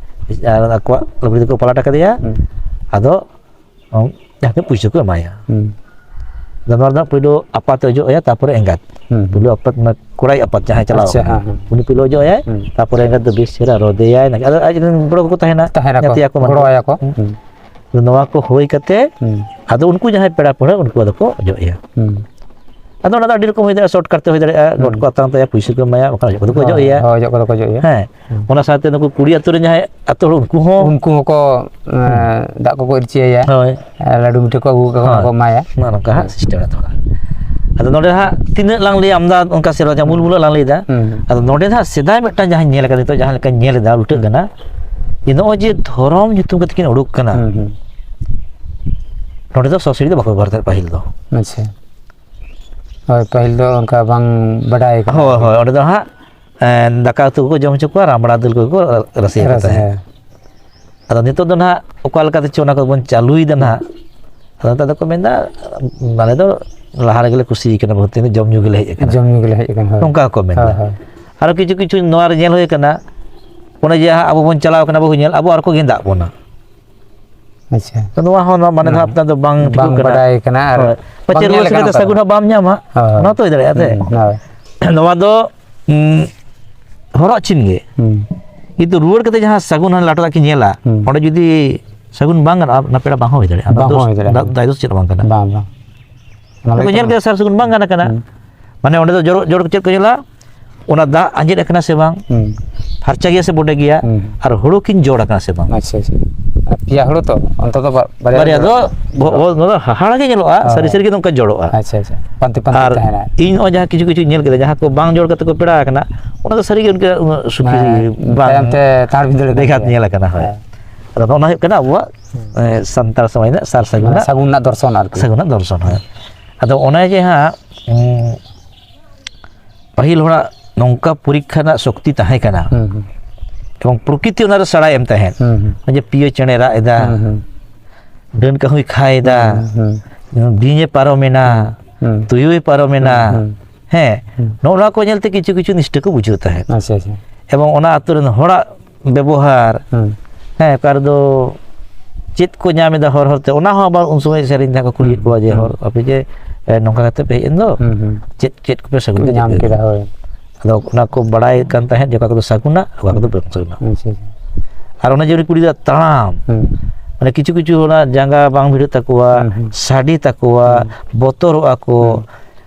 ᱟᱨ ᱟᱠᱚᱣᱟᱜ ᱞᱩᱜᱽᱲᱤ ᱫᱚᱠᱚ ᱯᱟᱞᱟᱴ ᱟᱠᱟᱫᱮᱭᱟ, ᱦᱩᱸ᱾ ᱟᱫᱚ ᱡᱟᱦᱟᱸ ᱛᱤᱱᱟᱹᱜ ᱯᱩᱭᱥᱟᱹ ᱠᱚ ᱮᱢᱟᱭᱟ᱾ ᱦᱩᱸ᱾ ᱟᱫᱚ ᱱᱚᱣᱟ ᱨᱮᱫᱚ ᱯᱳᱭᱞᱳ ᱟᱯᱟᱛ ᱮ ᱚᱡᱚᱜ ᱟᱭᱟ, ᱛᱟᱨᱯᱚᱨᱮ ᱮᱸᱜᱟᱛ᱾ ᱦᱩᱸ, ᱦᱩᱸ᱾ ᱯᱳᱭᱞᱳ ᱟᱯᱟᱛ, ᱢᱟᱱᱮ ᱠᱚᱲᱟᱭ ᱟᱯᱟᱛ ᱡᱟᱦᱟᱸᱭ ᱪᱟᱞᱟᱣ ᱟᱪᱪᱷᱟ, ᱟᱠᱟᱱᱟ, ᱦᱮᱸ, ᱦᱮᱸ᱾ ᱩᱱᱤ ᱯᱳᱭᱞᱳ ᱚᱡᱚᱜ ᱟᱭᱟᱭ, ᱦᱩᱸ᱾ ᱛᱟᱨᱯᱚᱨᱮ ᱮᱸᱜᱟᱛ ᱫᱚ ᱵᱮᱥ ᱪᱮᱦᱨᱟ ᱨᱚᱫᱮᱭᱟᱭ, ᱟᱫᱚ ᱟᱡ ᱨᱮᱱ ᱵᱚᱲᱚ ᱠᱚᱠᱚ ᱛᱟᱦᱮᱱᱟ, ᱛᱟᱦᱮᱱᱟᱠᱚ, ᱜᱟᱛᱮ ᱟᱠᱚ ᱢᱟᱱᱮ ᱜᱚᱲᱚ ᱠᱚ᱾ ᱟᱭᱟ ᱠᱚ᱾ ᱦᱩᱸ᱾ ᱦᱩᱸ᱾ ᱟᱫᱚ ᱱᱚᱣᱟ ᱠᱚ ᱦᱩᱭ ᱠᱟᱛᱮ, ᱦᱩᱸ᱾ ᱟᱫᱚ ᱩᱱᱠᱩ ᱡᱟᱦᱟᱸᱭ ᱯᱮᱲᱟ ᱯᱟᱹᱲᱦᱟᱹ, ᱩᱱᱠᱩ ᱟᱫᱚ ᱠᱚ ᱚᱡᱚᱜ ᱮᱭᱟ᱾ ᱦᱩᱸ᱾ ᱟᱫᱚ ᱚᱱᱟ ᱫᱚ ᱟᱹᱰᱤ ᱨᱚᱠᱚᱢ ᱦᱩᱭ ᱫᱟᱲᱮᱭᱟᱜᱼᱟ, shortcut ᱛᱮ ᱦᱩᱭ ᱫᱟᱲᱮᱭᱟᱜᱼᱟ, ᱦᱩᱸ᱾ ᱜᱚᱴ ᱠᱚ ᱟᱛᱟᱝ ᱛᱟᱭᱟ, ᱯᱩᱭᱥᱟᱹ ᱠᱚ ᱮᱢᱟᱭᱟ, ᱚᱱᱠᱟ ᱚᱡᱚᱜ ᱠᱚᱫᱚ ᱠᱚ ᱚᱡᱚᱜ ᱦᱳᱭ, ᱮᱭᱟ᱾ ᱦᱳᱭ, ᱚᱡᱚᱜ ᱠᱚᱫᱚ ᱠᱚ ᱚᱡᱚᱜ ᱮᱭᱟ᱾ ᱦᱮᱸ᱾ ᱦᱩᱸ᱾ ᱚᱱᱟ ᱥᱟᱶᱛᱮ ᱱᱩᱠᱩ ᱠᱩᱲᱤ ᱟᱹᱛᱩ ᱨᱮ ᱡᱟᱦᱟᱸᱭ ᱟᱹᱛᱩ ᱦᱚᱲ, ᱩᱱᱠᱩ ᱦᱚᱸ ᱩᱱᱠᱩ ᱦᱚᱸᱠᱚ, ᱦᱩᱸ᱾ ᱮᱸ, ᱫᱟᱜ ᱠᱚᱠᱚ ᱤᱨᱪᱤ ᱟᱭᱟ᱾ ᱦᱳᱭ᱾ ᱮᱸ, ᱞᱟᱹᱰᱩ ᱢᱤᱴᱷᱟᱹ ᱠᱚ ᱟᱹᱜᱩ ᱠᱟᱜ ᱠᱷᱟᱱ ᱦᱳᱭ᱾ ᱠᱚ ᱮᱢᱟᱭᱟ᱾ ᱱᱚᱜᱼᱚ ᱱᱚᱝᱠᱟ ᱦᱟᱸᱜ ᱦᱳᱭ᱾ system ᱨᱮ ᱛᱷᱚᱲᱟ᱾ ᱟᱫᱚ ᱱᱚᱰᱮ ᱦᱟᱸᱜ ᱛᱤᱱᱟᱹᱜ ᱞᱟᱝ ᱞᱟᱹᱭᱟ, ᱟᱢᱫᱟ ᱚᱱᱠᱟ ᱥᱮ ᱨᱚᱡᱟ ᱢᱩᱞ ᱦᱩᱸ᱾ ᱢᱩᱞᱟᱹ ᱞᱟᱝ ᱞᱟᱹᱭᱫᱟ᱾ ᱦᱩᱸ᱾ ᱟᱫᱚ ᱱᱚᱰᱮ ᱫᱚ ᱦᱟᱸᱜ ᱥᱮᱫᱟᱭ ᱢᱤᱫᱴᱟᱝ ᱡᱟᱦᱟᱸᱧ ᱧᱮᱞ ᱟᱠᱟᱫᱟ, ᱱᱤᱛᱚᱜ ᱡᱟᱦᱟᱸ ᱞᱮᱠᱟᱧ ᱧᱮᱞ ᱮᱫᱟ, ᱩᱞᱴᱟᱹᱜ ᱦᱩᱸ᱾ ᱠᱟᱱᱟ, ᱡᱮ ᱱᱚᱜᱼᱚᱭ ᱡᱮ ᱫᱷᱚᱨᱚᱢ ᱧᱩᱛᱩᱢ ᱠᱟᱛᱮ ᱠᱤᱱ ᱩᱰᱩᱠ ᱠᱟᱱᱟ, ᱦᱩᱸ, ᱦᱩᱸ᱾ ᱱᱚᱰᱮ ᱫᱚ ᱥᱚᱥᱤᱲᱤ ᱫᱚ ᱵᱟᱠᱚ ᱵᱮᱵᱚᱦᱟᱨ ᱛᱟᱦᱮᱸᱫ ᱯᱟᱹᱦᱤᱞ ᱫᱚ᱾ ᱟᱪᱪᱷᱟ᱾ ᱦᱳᱭ, ᱯᱟᱹᱦᱤᱞ ᱫᱚ ᱚᱱᱠᱟ ᱵᱟᱝ ᱵᱟᱰᱟᱭ ᱠᱟᱱᱟ᱾ ᱦᱳᱭ, ᱦᱳᱭ, ᱚᱸᱰᱮ ᱫᱚ ᱦᱟᱸᱜ, ᱮᱸ, ᱫᱟᱠᱟ ᱩᱛᱩ ᱠᱚᱠᱚ ᱡᱚᱢ ᱦᱚᱪᱚ ᱠᱚᱣᱟ, ᱨᱟᱢᱲᱟ ᱫᱟᱹᱞ ᱠᱚᱜᱮ ᱠᱚ ᱨᱟᱥᱮ ᱟᱠᱚ ᱨᱟᱥᱮ, ᱛᱟᱦᱮᱸᱫ᱾ ᱦᱮᱸ᱾ ᱟᱫᱚ ᱱᱤᱛᱚᱜ ᱫᱚ ᱱᱟᱦᱟᱜ ᱚᱠᱟ ᱞᱮᱠᱟᱛᱮ ᱪᱚ ᱚᱱᱟ ᱠᱚᱵᱚᱱ ᱪᱟᱹᱞᱩᱭᱮᱫᱟ ᱱᱟᱦᱟᱜ᱾ ᱟᱫᱚ ᱱᱮᱛᱟᱨ ᱫᱚᱠᱚ ᱢᱮᱱᱫᱟ, ᱟᱞᱮ ᱫᱚ ᱞᱟᱦᱟ ᱨᱮᱜᱮ ᱞᱮ ᱠᱩᱥᱤ ᱠᱟᱱᱟ, ᱵᱟᱹᱦᱩ ᱛᱮᱧ ᱫᱚ ᱡᱚᱢ ᱧᱩ ᱜᱮᱞᱮ ᱦᱮᱡ ᱟᱠᱟᱱᱟ᱾ ᱡᱚᱢ ᱧᱩ ᱜᱮᱞᱮ ᱦᱮᱡ ᱟᱠᱟᱱᱟ, ᱦᱳᱭ᱾ ᱱᱚᱝᱠᱟ ᱦᱚᱸᱠᱚ ᱢᱮᱱᱫᱟ᱾ ᱦᱳᱭ, ᱦᱳᱭ᱾ ᱟᱨᱚ ᱠᱤᱪᱷᱩ ᱠᱤᱪᱷᱩ ᱱᱚᱣᱟ ᱨᱮ ᱧᱮᱞ ᱦᱩᱭ ᱟᱠᱟᱱᱟ, ᱚᱱᱮ ᱡᱮ ᱦᱟᱸᱜ ᱟᱵᱚ ᱵᱚᱱ ᱪᱟᱞᱟᱣ ᱠᱟᱱᱟ ᱵᱟᱹᱦᱩ ᱧᱮᱞ, ᱟᱵᱚ ᱟᱨ ᱠᱚ ᱜᱮᱸᱫᱟᱜ ᱵᱚᱱᱟ᱾ ᱟᱪᱪᱷᱟ᱾ ᱛᱚ ᱱᱚᱣᱟ ᱦᱚᱸ ᱱᱚᱣᱟ ᱢᱟᱱᱮ ᱫᱚ ᱦᱩᱸ᱾ ᱟᱯᱱᱟᱨ ᱫᱚ ᱵᱟᱝ ᱴᱷᱤᱠᱚᱜ ᱵᱟᱝ ᱠᱟᱱᱟ᱾ ᱵᱟᱰᱟᱭ ᱠᱟᱱᱟ ᱟᱨ ᱦᱳᱭ᱾ ᱵᱟᱝ ᱯᱟᱪᱮ ᱧᱮᱞ ᱨᱩᱣᱟᱹᱲ ᱥᱮᱱ ᱟᱠᱟᱱᱟ ᱠᱟᱛᱮ ᱚᱱᱠᱟ ᱫᱚ᱾ ᱥᱟᱹᱜᱩᱱ ᱦᱚᱸ ᱵᱟᱢ ᱧᱟᱢᱟ, ᱦᱳᱭ, ᱦᱳᱭ᱾ ᱚᱱᱟ ᱛᱚ ᱦᱩᱭ ᱫᱟᱲᱮᱭᱟᱜᱼᱟ ᱥᱮ? ᱦᱩᱸ, ᱦᱳᱭ᱾ ᱱᱚᱣᱟ ᱫᱚ, ᱩᱸ, ᱦᱚᱨᱚᱜ ᱪᱤᱱ ᱜᱮ᱾ ᱦᱩᱸ᱾ ᱠᱤᱱᱛᱩ ᱨᱩᱣᱟᱹᱲ ᱠᱟᱛᱮ ᱡᱟᱦᱟᱸ ᱥᱟᱹᱜᱩᱱ ᱦᱟᱱᱮ ᱞᱟᱴᱟ ᱫᱟᱜ ᱠᱤᱱ ᱧᱮᱞᱟ, ᱦᱩᱸ᱾ ᱚᱸᱰᱮ ᱡᱩᱫᱤ ᱥᱟᱹᱜᱩᱱ ᱵᱟᱝ ᱜᱟᱱᱚᱜᱼᱟ, ᱚᱱᱟ ᱯᱮᱲᱟ ᱵᱟᱝ ᱦᱚᱸ ᱦᱩᱭ ᱫᱟᱲᱮᱭᱟᱜᱼᱟ᱾ ᱚᱱᱟ ᱵᱟᱝ ᱫᱚ ᱦᱚᱸ ᱦᱩᱭ ᱫᱟᱲᱮᱭᱟᱜᱼᱟ᱾ ᱫᱟ-, ᱫᱟᱭ ᱫᱚ ᱪᱮᱫ ᱦᱚᱸ ᱵᱟᱝ ᱠᱟᱱᱟ᱾ ᱵᱟᱝ, ᱵᱟᱝ᱾ ᱚᱱᱟ ᱚᱱᱟ ᱠᱚ ᱞᱟᱹᱜᱤᱫ ᱧᱮᱞ ᱛᱮ ᱠᱮᱫᱟ ᱥᱟᱨ ᱥᱟᱹᱜᱩᱱ ᱵᱟᱝ ᱜᱟᱱ ᱠᱟᱱᱟ᱾ ᱦᱩᱸ᱾ ᱢᱟᱱᱮ ᱚᱸᱰᱮ ᱫᱚ ᱡᱚᱨᱚ-, ᱡᱚᱨᱚ ᱪᱮᱫ ᱠᱚ ᱧᱮᱞᱟ? ᱚᱱᱟ ᱫᱟᱜ ᱟᱸᱡᱮᱫ ᱟᱠᱟᱱᱟ ᱥᱮ ᱵᱟᱝ? ᱦᱩᱸ᱾ ᱯᱷᱟᱨᱪᱟ ᱜᱮᱭᱟ ᱥᱮ ᱵᱚᱰᱮ ᱜᱮᱭᱟ? ᱦᱩᱸ᱾ ᱟᱨ ᱦᱩᱲᱩ ᱠᱤᱱ ᱡᱚᱲ ᱟᱠᱟᱱᱟ ᱥᱮ ᱵᱟᱝ? ᱟᱪᱪᱷᱟ, ᱟᱪᱪᱷᱟ᱾ ᱟᱨ ᱯᱮᱭᱟ ᱦᱩᱲᱩ ᱛᱚ, ᱚᱱᱛᱮ ᱫᱚ ᱵᱟ-, ᱵᱟᱨᱭᱟ ᱵᱟᱨᱭᱟ ᱦᱩᱲᱩ᱾ ᱫᱚ ᱵᱚ-, ᱵᱚ-, ᱱᱚᱣᱟ ᱫᱚ ᱦᱟᱦᱟᱲᱟ ᱜᱮ ᱧᱮᱞᱚᱜᱼᱟ, ᱦᱳᱭ, ᱥᱟᱹᱨᱤ ᱦᱳᱭ᱾ ᱥᱟᱹᱨᱤ ᱜᱮ ᱱᱚᱝᱠᱟ ᱡᱚᱲᱚᱜᱼᱟ᱾ ᱟᱪᱪᱷᱟ, ᱟᱪᱪᱷᱟ᱾ ᱯᱟᱱᱛᱮ, ᱯᱟᱱᱛᱮ ᱟᱨ ᱛᱟᱦᱮᱱᱟ᱾ ᱤᱧ ᱱᱚᱜᱼᱚᱭ ᱡᱟᱦᱟᱸ ᱠᱤᱪᱷᱩ ᱠᱤᱪᱷᱩᱧ ᱧᱮᱞ ᱠᱮᱫᱟ, ᱡᱟᱦᱟᱸ ᱠᱚ ᱵᱟᱝ ᱡᱚᱲ ᱠᱟᱛᱮ ᱠᱚ ᱯᱮᱲᱟ ᱟᱠᱟᱱᱟ, ᱚᱱᱟ ᱫᱚ ᱥᱟᱹᱨᱤ ᱜᱮ ᱩᱱᱠᱩ ᱩᱱᱟᱹᱜ ᱥᱩᱠᱷᱤ ᱦᱮᱸ, ᱵᱟᱝ ᱛᱟᱭᱚᱢ ᱛᱮ ᱛᱟᱲ ᱵᱷᱤᱸᱫᱟᱹᱲ ᱟᱠᱟᱱ ᱵᱮᱜᱷᱟᱛ ᱜᱮᱭᱟ᱾ ᱧᱮᱞ ᱟᱠᱟᱱᱟ, ᱦᱳᱭ᱾ ᱦᱮᱸ᱾ ᱟᱫᱚ ᱱᱚᱜᱼᱚ ᱱᱚᱣᱟ ᱦᱩᱭᱩᱜ ᱠᱟᱱᱟ ᱟᱵᱚᱣᱟᱜ ᱮ, ᱥᱟᱱᱛᱟᱲ ᱥᱚᱢᱟᱡᱽ ᱨᱮᱱᱟᱜ ᱥᱟᱨ ᱥᱟᱹᱜᱩᱱ ᱢᱟᱱᱮ ᱨᱮᱱᱟᱜ ᱥᱟᱹᱜᱩᱱ ᱨᱮᱱᱟᱜ ᱫᱚᱨᱥᱚᱱ ᱟᱨᱠᱤ᱾ ᱥᱟᱹᱜᱩᱱ ᱨᱮᱱᱟᱜ ᱫᱚᱨᱥᱚᱱ, ᱦᱳᱭ᱾ ᱟᱫᱚ ᱚᱱᱮ ᱡᱮ ᱦᱟᱸᱜ, ᱩᱸ, ᱯᱟᱹᱦᱤᱞ ᱦᱚᱲᱟᱜ ᱱᱚᱝᱠᱟ ᱯᱚᱨᱤᱠᱠᱷᱟ ᱨᱮᱱᱟᱜ ᱥᱚᱠᱛᱤ ᱛᱟᱦᱮᱸ ᱠᱟᱱᱟ᱾ ᱦᱩᱸ, ᱦᱩᱸ᱾ ᱮᱵᱚᱝ ᱯᱨᱚᱠᱨᱤᱛᱤ ᱚᱱᱟᱨᱮ ᱥᱟᱲᱟᱭ ᱮᱢ ᱛᱟᱦᱮᱸᱫ᱾ ᱦᱩᱸ, ᱦᱩᱸ᱾ ᱱᱚᱜᱼᱚᱭ ᱡᱮ ᱯᱤᱭᱳ ᱪᱮᱬᱮ ᱨᱟᱜ ᱮᱫᱟ, ᱦᱩᱸ, ᱦᱩᱸ᱾ ᱰᱟᱹᱱ ᱠᱟᱹᱦᱩᱭ ᱠᱷᱟᱭ ᱮᱫᱟ, ᱦᱩᱸ, ᱦᱩᱸ᱾ ᱵᱤᱧᱮ ᱯᱟᱨᱚᱢᱮᱱᱟ, ᱦᱩᱸ, ᱦᱩᱸ᱾ ᱛᱩᱭᱩᱭ ᱯᱟᱨᱚᱢᱮᱱᱟ᱾ ᱦᱩᱸ, ᱦᱩᱸ᱾ ᱦᱮᱸ, ᱦᱩᱸ᱾ ᱱᱚᱜᱼᱚ ᱱᱚᱣᱟ ᱠᱚ ᱧᱮᱞᱛᱮ ᱠᱤᱪᱷᱩ ᱠᱤᱪᱷᱩ ᱱᱤᱥᱴᱟᱹ ᱠᱚ ᱵᱩᱡᱷᱟᱹᱣ ᱛᱟᱦᱮᱸᱫ᱾ ᱟᱪᱪᱷᱟ, ᱟᱪᱪᱷᱟ᱾ ᱮᱵᱚᱝ ᱚᱱᱟ ᱟᱹᱛᱩ ᱨᱮᱱ ᱦᱚᱲᱟᱜ ᱵᱮᱵᱚᱦᱟᱨ, ᱦᱩᱸ᱾ ᱦᱮᱸ, ᱚᱠᱟ ᱨᱮᱫᱚ ᱪᱮᱫ ᱠᱚ ᱧᱟᱢ ᱮᱫᱟ ᱦᱚᱨ ᱦᱚᱨᱛᱮ, ᱚᱱᱟ ᱦᱚᱸ ᱟᱵᱟᱨ ᱩᱱ ᱥᱚᱢᱚᱭ ᱥᱮᱨᱮᱧ ᱛᱮ ᱠᱚ ᱠᱩᱞᱤᱭᱮᱫ ᱦᱩᱸ, ᱠᱚᱣᱟ ᱡᱮ, ᱦᱩᱸ᱾ "ᱦᱚᱨ, ᱟᱯᱮ ᱡᱮ, ᱮ, ᱱᱚᱝᱠᱟ ᱠᱟᱛᱮ ᱯᱮ ᱦᱮᱡ ᱮᱱ ᱫᱚ, ᱦᱩᱸ, ᱦᱩᱸ᱾ ᱪᱮᱫ, ᱪᱮᱫ ᱠᱚᱯᱮ ᱥᱟᱹᱜᱩᱱ ᱧᱟᱢ ᱠᱮᱫᱟ?" ᱠᱮᱫᱟ, ᱦᱳᱭ᱾ ᱟᱫᱚ ᱚᱱᱟ ᱠᱚ ᱵᱟᱲᱟᱭ ᱠᱟᱱ ᱛᱟᱦᱮᱸᱫ ᱡᱮ, ᱚᱠᱟ ᱠᱚᱫᱚ ᱥᱟᱹᱜᱩᱱᱟ, ᱚᱠᱟ ᱠᱚᱫᱚ ᱵᱟᱝ ᱥᱟᱹᱜᱩᱱᱟ᱾ ᱟᱪᱪᱷᱟ, ᱟᱪᱪᱷᱟ᱾ ᱟᱨ ᱚᱱᱮ ᱡᱮ ᱩᱱᱤ ᱠᱩᱲᱤ ᱜᱤᱫᱽᱨᱟᱹ ᱛᱟᱲᱟᱢ, ᱦᱩᱸ᱾ ᱢᱟᱱᱮ ᱠᱤᱪᱷᱩ ᱠᱤᱪᱷᱩ ᱚᱱᱟ ᱡᱟᱸᱜᱟ ᱵᱟᱝ ᱵᱷᱤᱲᱟᱹᱜ ᱛᱟᱠᱚᱣᱟ, ᱦᱩᱸ, ᱦᱩᱸ᱾ ᱥᱟᱰᱮ ᱛᱟᱠᱚᱣᱟ, ᱦᱩᱸ᱾ ᱵᱚᱛᱚᱨᱚᱜᱼᱟ ᱠᱚ, ᱦᱩᱸ᱾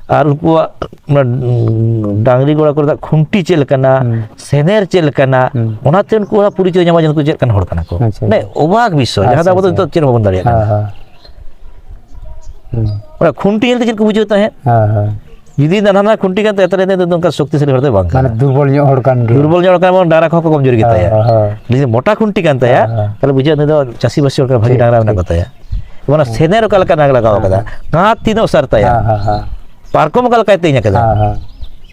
ᱟᱨ ᱩᱱᱠᱩᱣᱟᱜ ᱚᱱᱟ, ᱩᱸ, ᱰᱟᱝᱨᱤ ᱜᱚᱲᱟ ᱠᱚᱨᱮᱱᱟᱜ ᱠᱷᱩᱱᱴᱤ ᱪᱮᱫ ᱞᱮᱠᱟᱱᱟ, ᱦᱩᱸ᱾ ᱥᱮᱱᱮᱨ ᱪᱮᱫ ᱞᱮᱠᱟᱱᱟ, ᱦᱩᱸ᱾ ᱚᱱᱟᱛᱮ ᱩᱱᱠᱩ ᱚᱱᱟ ᱯᱚᱨᱤᱪᱚᱭ ᱧᱟᱢᱟ ᱡᱮ ᱱᱩᱠᱩ ᱪᱮᱫ ᱞᱮᱠᱟᱱ ᱦᱚᱲ ᱠᱟᱱᱟ ᱠᱚ᱾ ᱟᱪᱪᱷᱟ, ᱢᱟᱱᱮ ᱟᱪᱪᱷᱟ᱾ ᱚᱵᱟᱠ ᱵᱤᱥᱚᱭ, ᱡᱟᱦᱟᱸ ᱫᱚ ᱟᱪᱪᱷᱟ, ᱟᱵᱚ ᱫᱚ ᱟᱪᱪᱷᱟ᱾ ᱱᱤᱛᱚᱜ ᱪᱮᱫ ᱦᱚᱸ ᱵᱟᱵᱚᱱ ᱫᱟᱲᱮᱭᱟᱜ ᱦᱮᱸ, ᱠᱟᱱᱟ᱾ ᱦᱮᱸ᱾ ᱦᱩᱸ᱾ ᱚᱱᱟ ᱠᱷᱩᱱᱴᱤ ᱧᱮᱞᱛᱮ ᱪᱮᱫ ᱠᱚ ᱵᱩᱡᱷᱟᱹᱣ ᱛᱟᱦᱮᱸᱫ? ᱦᱮᱸ, ᱦᱮᱸ᱾ ᱡᱩᱫᱤ ᱱᱟᱱᱟ ᱠᱷᱩᱱᱴᱤ ᱠᱟᱱ ᱛᱟᱭᱟ, ᱛᱟᱦᱞᱮ ᱩᱱᱤ ᱫᱚ ᱚᱱᱠᱟ ᱥᱚᱠᱛᱤᱥᱟᱞᱤ ᱦᱚᱲ ᱫᱚ ᱵᱟᱝ ᱢᱟᱱᱮ ᱠᱟᱱᱟ᱾ ᱫᱩᱨᱵᱚᱞ ᱧᱚᱜ ᱦᱚᱲ ᱠᱟᱱ ᱜᱮᱭᱟ᱾ ᱫᱩᱨᱵᱚᱞ ᱧᱚᱜ ᱦᱚᱲ ᱠᱟᱱᱟ ᱵᱚᱱ, ᱰᱟᱝᱨᱟ ᱠᱚᱦᱚᱸ ᱠᱚ ᱠᱚᱢᱡᱳᱨᱤ ᱜᱮᱛᱟᱭᱟ᱾ ᱦᱮᱸ, ᱦᱮᱸ᱾ ᱡᱩᱫᱤ ᱢᱚᱴᱟ ᱠᱷᱩᱱᱴᱤ ᱠᱟᱱ ᱛᱟᱭᱟ, ᱦᱮᱸ, ᱦᱮᱸ᱾ ᱛᱟᱦᱞᱮ ᱵᱩᱡᱷᱟᱹᱜᱼᱟ ᱩᱱᱤ ᱫᱚ ᱪᱟᱹᱥᱤᱵᱟᱹᱥᱤ ᱦᱚᱲ ᱠᱟᱱᱟ, ᱵᱷᱟᱹᱜᱤ ᱴᱷᱤᱠ, ᱰᱟᱝᱨᱟ ᱢᱮᱱᱟᱜ ᱴᱷᱤᱠ᱾ ᱠᱚᱛᱟᱭᱟ᱾ ᱚᱱᱟ ᱦᱮᱸ᱾ ᱥᱮᱱᱮᱨ ᱚᱠᱟ ᱞᱮᱠᱟ ᱱᱟᱜ ᱞᱟᱜᱟᱣ ᱦᱮᱸ, ᱠᱟᱫᱟ, ᱦᱮᱸ᱾ ᱜᱟᱸᱛ ᱛᱤᱱᱟᱹᱜ ᱚᱥᱟᱨ ᱛᱟᱭᱟ, ᱦᱮᱸ, ᱦᱮᱸ, ᱦᱮᱸ᱾ ᱯᱟᱨᱠᱚᱢ ᱚᱠᱟ ᱞᱮᱠᱟᱭ ᱛᱮᱧ ᱟᱠᱟᱫᱟ᱾ ᱦᱮᱸ, ᱦᱮᱸ᱾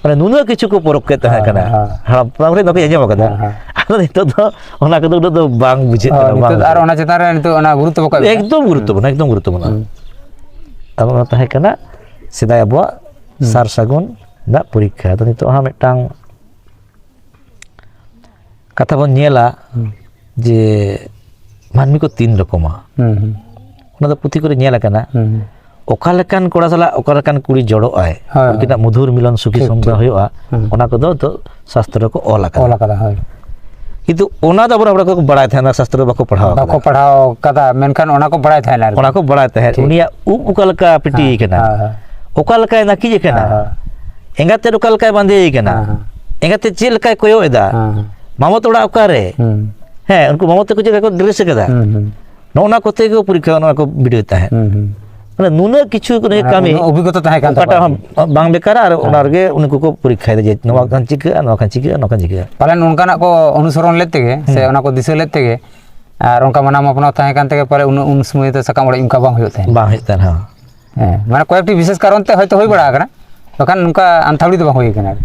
ᱢᱟᱱᱮ ᱱᱩᱱᱟᱹᱜ ᱠᱤᱪᱷᱩ ᱠᱚ ᱯᱚᱨᱚᱠ ᱠᱮᱫ ᱛᱟᱦᱮᱸ ᱦᱮᱸ, ᱠᱟᱱᱟ᱾ ᱦᱮᱸ, ᱦᱮᱸ᱾ ᱦᱟᱲᱟᱢ ᱯᱟᱲᱟᱢ ᱨᱮ ᱱᱚᱣᱟ ᱠᱚ ᱟᱸᱡᱚᱢ ᱟᱠᱟᱫᱟ᱾ ᱦᱮᱸ, ᱦᱮᱸ᱾ ᱟᱫᱚ ᱱᱤᱛᱚᱜ ᱫᱚ ᱚᱱᱟ ᱠᱚᱫᱚ ᱩᱱᱟᱹᱜ ᱫᱚ ᱵᱟᱝ ᱵᱩᱡᱷᱟᱹᱜ ᱦᱳᱭ, ᱠᱟᱱᱟ, ᱵᱟᱝ ᱱᱤᱛᱚᱜ ᱫᱚ ᱟᱨ ᱵᱩᱡᱷᱟᱹᱜ ᱚᱱᱟ ᱪᱮᱛᱟᱱ ᱨᱮ ᱱᱤᱛᱚᱜ ᱚᱱᱟ ᱜᱩᱨᱩᱛᱛᱚ ᱵᱟᱠᱚ ᱮᱢ ᱮᱫᱟ᱾ ᱮᱠᱫᱚᱢ ᱜᱩᱨᱩᱛᱛᱚ ᱦᱩᱸ᱾ ᱵᱟᱹᱱᱩᱜᱼᱟ, ᱮᱠᱫᱚᱢ ᱜᱩᱨᱩᱛᱛᱚ ᱵᱟᱹᱱᱩᱜᱼᱟ᱾ ᱦᱩᱸ᱾ ᱟᱫᱚ ᱚᱱᱟ ᱛᱟᱦᱮᱸ ᱠᱟᱱᱟ ᱥᱮᱫᱟᱭ ᱟᱵᱚᱣᱟᱜ ᱦᱩᱸ᱾ ᱥᱟᱨ ᱥᱟᱹᱜᱩᱱ ᱨᱮᱱᱟᱜ ᱯᱚᱨᱤᱠᱠᱷᱟ᱾ ᱟᱫᱚ ᱱᱤᱛᱚᱜ ᱦᱚᱸ ᱢᱤᱫᱴᱟᱝ ᱠᱟᱛᱷᱟ ᱵᱚᱱ ᱧᱮᱞᱟ ᱦᱩᱸ᱾ ᱡᱮ ᱢᱟᱹᱱᱢᱤ ᱠᱚ ᱛᱤᱱ ᱨᱚᱠᱚᱢᱟ᱾ ᱦᱩᱸ, ᱦᱩᱸ᱾ ᱚᱱᱟ ᱫᱚ ᱯᱩᱛᱷᱤ ᱠᱚᱨᱮ ᱧᱮᱞ ᱟᱠᱟᱱᱟ᱾ ᱦᱩᱸ, ᱦᱩᱸ᱾ ᱚᱠᱟ ᱞᱮᱠᱟᱱ ᱠᱚᱲᱟ ᱥᱟᱞᱟᱜ ᱚᱠᱟ ᱞᱮᱠᱟᱱ ᱠᱩᱲᱤ ᱡᱚᱲᱚᱜ ᱟᱭ, ᱦᱳᱭ, ᱩᱱᱠᱤᱱᱟᱜ ᱦᱳᱭ᱾ ᱢᱚᱫᱷᱩᱨ ᱢᱤᱞᱚᱱ ᱥᱩᱠᱷᱤ ᱴᱷᱤᱠ, ᱥᱚᱝᱥᱟᱨ ᱴᱷᱤᱠ᱾ ᱦᱩᱭᱩᱜᱼᱟ, ᱦᱩᱸ᱾ ᱚᱱᱟ ᱠᱚᱫᱚ ᱱᱤᱛᱚᱜ ᱥᱟᱥᱛᱨᱚ ᱨᱮᱠᱚ ᱚᱞ ᱟᱠᱟᱫᱟ᱾ ᱚᱞ ᱟᱠᱟᱫᱟ, ᱦᱳᱭ᱾ ᱠᱤᱱᱛᱩ ᱚᱱᱟ ᱫᱚ ᱟᱵᱚ ᱦᱚᱲ ᱠᱚ ᱵᱟᱲᱟᱭ ᱛᱟᱦᱮᱱᱟ, ᱥᱟᱥᱛᱨᱚ ᱨᱮ ᱵᱟᱠᱚ ᱯᱟᱲᱦᱟᱣ ᱵᱟᱠᱚ ᱟᱠᱟᱫᱟ᱾ ᱯᱟᱲᱦᱟᱣ ᱟᱠᱟᱫᱟ, ᱢᱮᱱᱠᱷᱟᱱ ᱚᱱᱟ ᱠᱚ ᱵᱟᱲᱟᱭ ᱛᱟᱦᱮᱱᱟ ᱟᱨᱠᱤ᱾ ᱚᱱᱟ ᱠᱚ ᱵᱟᱲᱟᱭ ᱛᱟᱦᱮᱸᱫ᱾ ᱴᱷᱤᱠ᱾ ᱩᱱᱤᱭᱟᱜ ᱩᱵ ᱚᱠᱟ ᱞᱮᱠᱟ ᱯᱤᱴᱤ ᱦᱮᱸ, ᱟᱠᱟᱱᱟ, ᱦᱮᱸ, ᱦᱮᱸ᱾ ᱚᱠᱟ ᱞᱮᱠᱟᱭ ᱱᱟᱹᱠᱤᱡ ᱟᱠᱟᱱᱟ, ᱦᱮᱸ, ᱦᱮᱸ᱾ ᱮᱸᱜᱟᱛ ᱛᱮᱫ ᱚᱠᱟ ᱞᱮᱠᱟᱭ ᱵᱟᱸᱫᱮ ᱟᱠᱟᱱᱟ, ᱦᱮᱸ, ᱦᱮᱸ᱾ ᱮᱸᱜᱟᱛ ᱛᱮᱫ ᱪᱮᱫ ᱞᱮᱠᱟᱭ ᱠᱚᱭᱚᱜ ᱮᱫᱟ, ᱦᱮᱸ, ᱦᱮᱸ᱾ ᱢᱟᱢᱚᱛ ᱚᱲᱟᱜ ᱚᱠᱟᱨᱮ, ᱦᱩᱸ᱾ ᱦᱮᱸ, ᱩᱱᱠᱩ ᱢᱟᱢᱚᱛ ᱛᱟᱠᱚ ᱪᱮᱫ ᱞᱮᱠᱟ ᱠᱚ ᱰᱨᱮᱥ ᱟᱠᱟᱫᱟ, ᱦᱩᱸ, ᱦᱩᱸ᱾ ᱱᱚᱜᱼᱚ ᱱᱟ ᱠᱚᱛᱮ ᱜᱮ ᱯᱚᱨᱤᱠᱠᱷᱟ ᱚᱱᱟ ᱠᱚ ᱵᱤᱰᱟᱹᱣ ᱛᱟᱦᱮᱸᱫ᱾ ᱦᱩᱸ, ᱦᱩᱸ᱾ ᱢᱟᱱᱮ ᱱᱩᱱᱟᱹᱜ ᱠᱤᱪᱷᱩ ᱱᱤᱭᱟᱹ ᱢᱟᱱᱮ ᱠᱟᱹᱢᱤ, ᱩᱱᱟᱹᱜ ᱚᱵᱷᱤᱜᱽᱜᱚᱛᱟ ᱛᱟᱦᱮᱸ ᱠᱟᱱ ᱛᱟᱠᱚᱣᱟ ᱚᱠᱟᱴᱟᱜ ᱟᱨᱠᱤ᱾ ᱦᱚᱸ ᱵᱟᱝ ᱵᱮᱠᱟᱨᱟ, ᱟᱨ ᱦᱮᱸ᱾ ᱚᱱᱟ ᱨᱮᱜᱮ ᱩᱱᱠᱩ ᱠᱚ ᱯᱚᱨᱤᱠᱠᱷᱟᱭᱮᱫᱟ ᱡᱮ ᱱᱚᱣᱟ ᱦᱩᱸ᱾ ᱠᱷᱟᱱ ᱪᱤᱠᱟᱹᱜᱼᱟ, ᱱᱚᱣᱟ ᱠᱷᱟᱱ ᱪᱤᱠᱟᱹᱜᱼᱟ, ᱱᱚᱣᱟ ᱠᱷᱟᱱ ᱪᱤᱠᱟᱹᱜᱼᱟ᱾ ᱯᱟᱞᱮᱱ ᱚᱱᱠᱟᱱᱟᱜ ᱠᱚ ᱚᱱᱩᱥᱚᱨᱚᱱ ᱞᱮᱫ ᱛᱮᱜᱮ ᱥᱮ ᱦᱩᱸ᱾ ᱚᱱᱟ ᱠᱚ ᱫᱤᱥᱟᱹ ᱞᱮᱫ ᱛᱮᱜᱮ ᱟᱨ ᱚᱱᱠᱟ ᱢᱟᱱᱟᱣ ᱢᱟᱯᱱᱟᱣ ᱛᱟᱦᱮᱸ ᱠᱟᱱ ᱛᱮᱜᱮ ᱯᱟᱞᱮ ᱩᱱᱟᱹᱜ ᱩᱱ ᱥᱚᱢᱚᱭ ᱫᱚ ᱥᱟᱠᱟᱢ ᱚᱲᱮᱡ ᱚᱱᱠᱟ ᱵᱟᱝ ᱦᱩᱭᱩᱜ ᱛᱟᱦᱮᱸᱫ᱾ ᱵᱟᱝ ᱦᱩᱭᱩᱜ ᱛᱟᱦᱮᱸᱫ, ᱦᱚᱸ᱾ ᱦᱮᱸ, ᱢᱟᱱᱮ ᱠᱚᱭᱮᱠᱴᱤ ᱵᱤᱥᱮᱥ ᱠᱟᱨᱚᱱ ᱛᱮ ᱦᱚᱭᱛᱳ ᱦᱩᱭ ᱵᱟᱲᱟ ᱟᱠᱟᱱᱟ, ᱵᱟᱠᱷᱟᱱ ᱱᱚᱝᱠᱟ ᱟᱱᱛᱷᱟᱲᱤ ᱫᱚ ᱵᱟᱝ ᱦᱩᱭ ᱟᱠᱟᱱᱟ᱾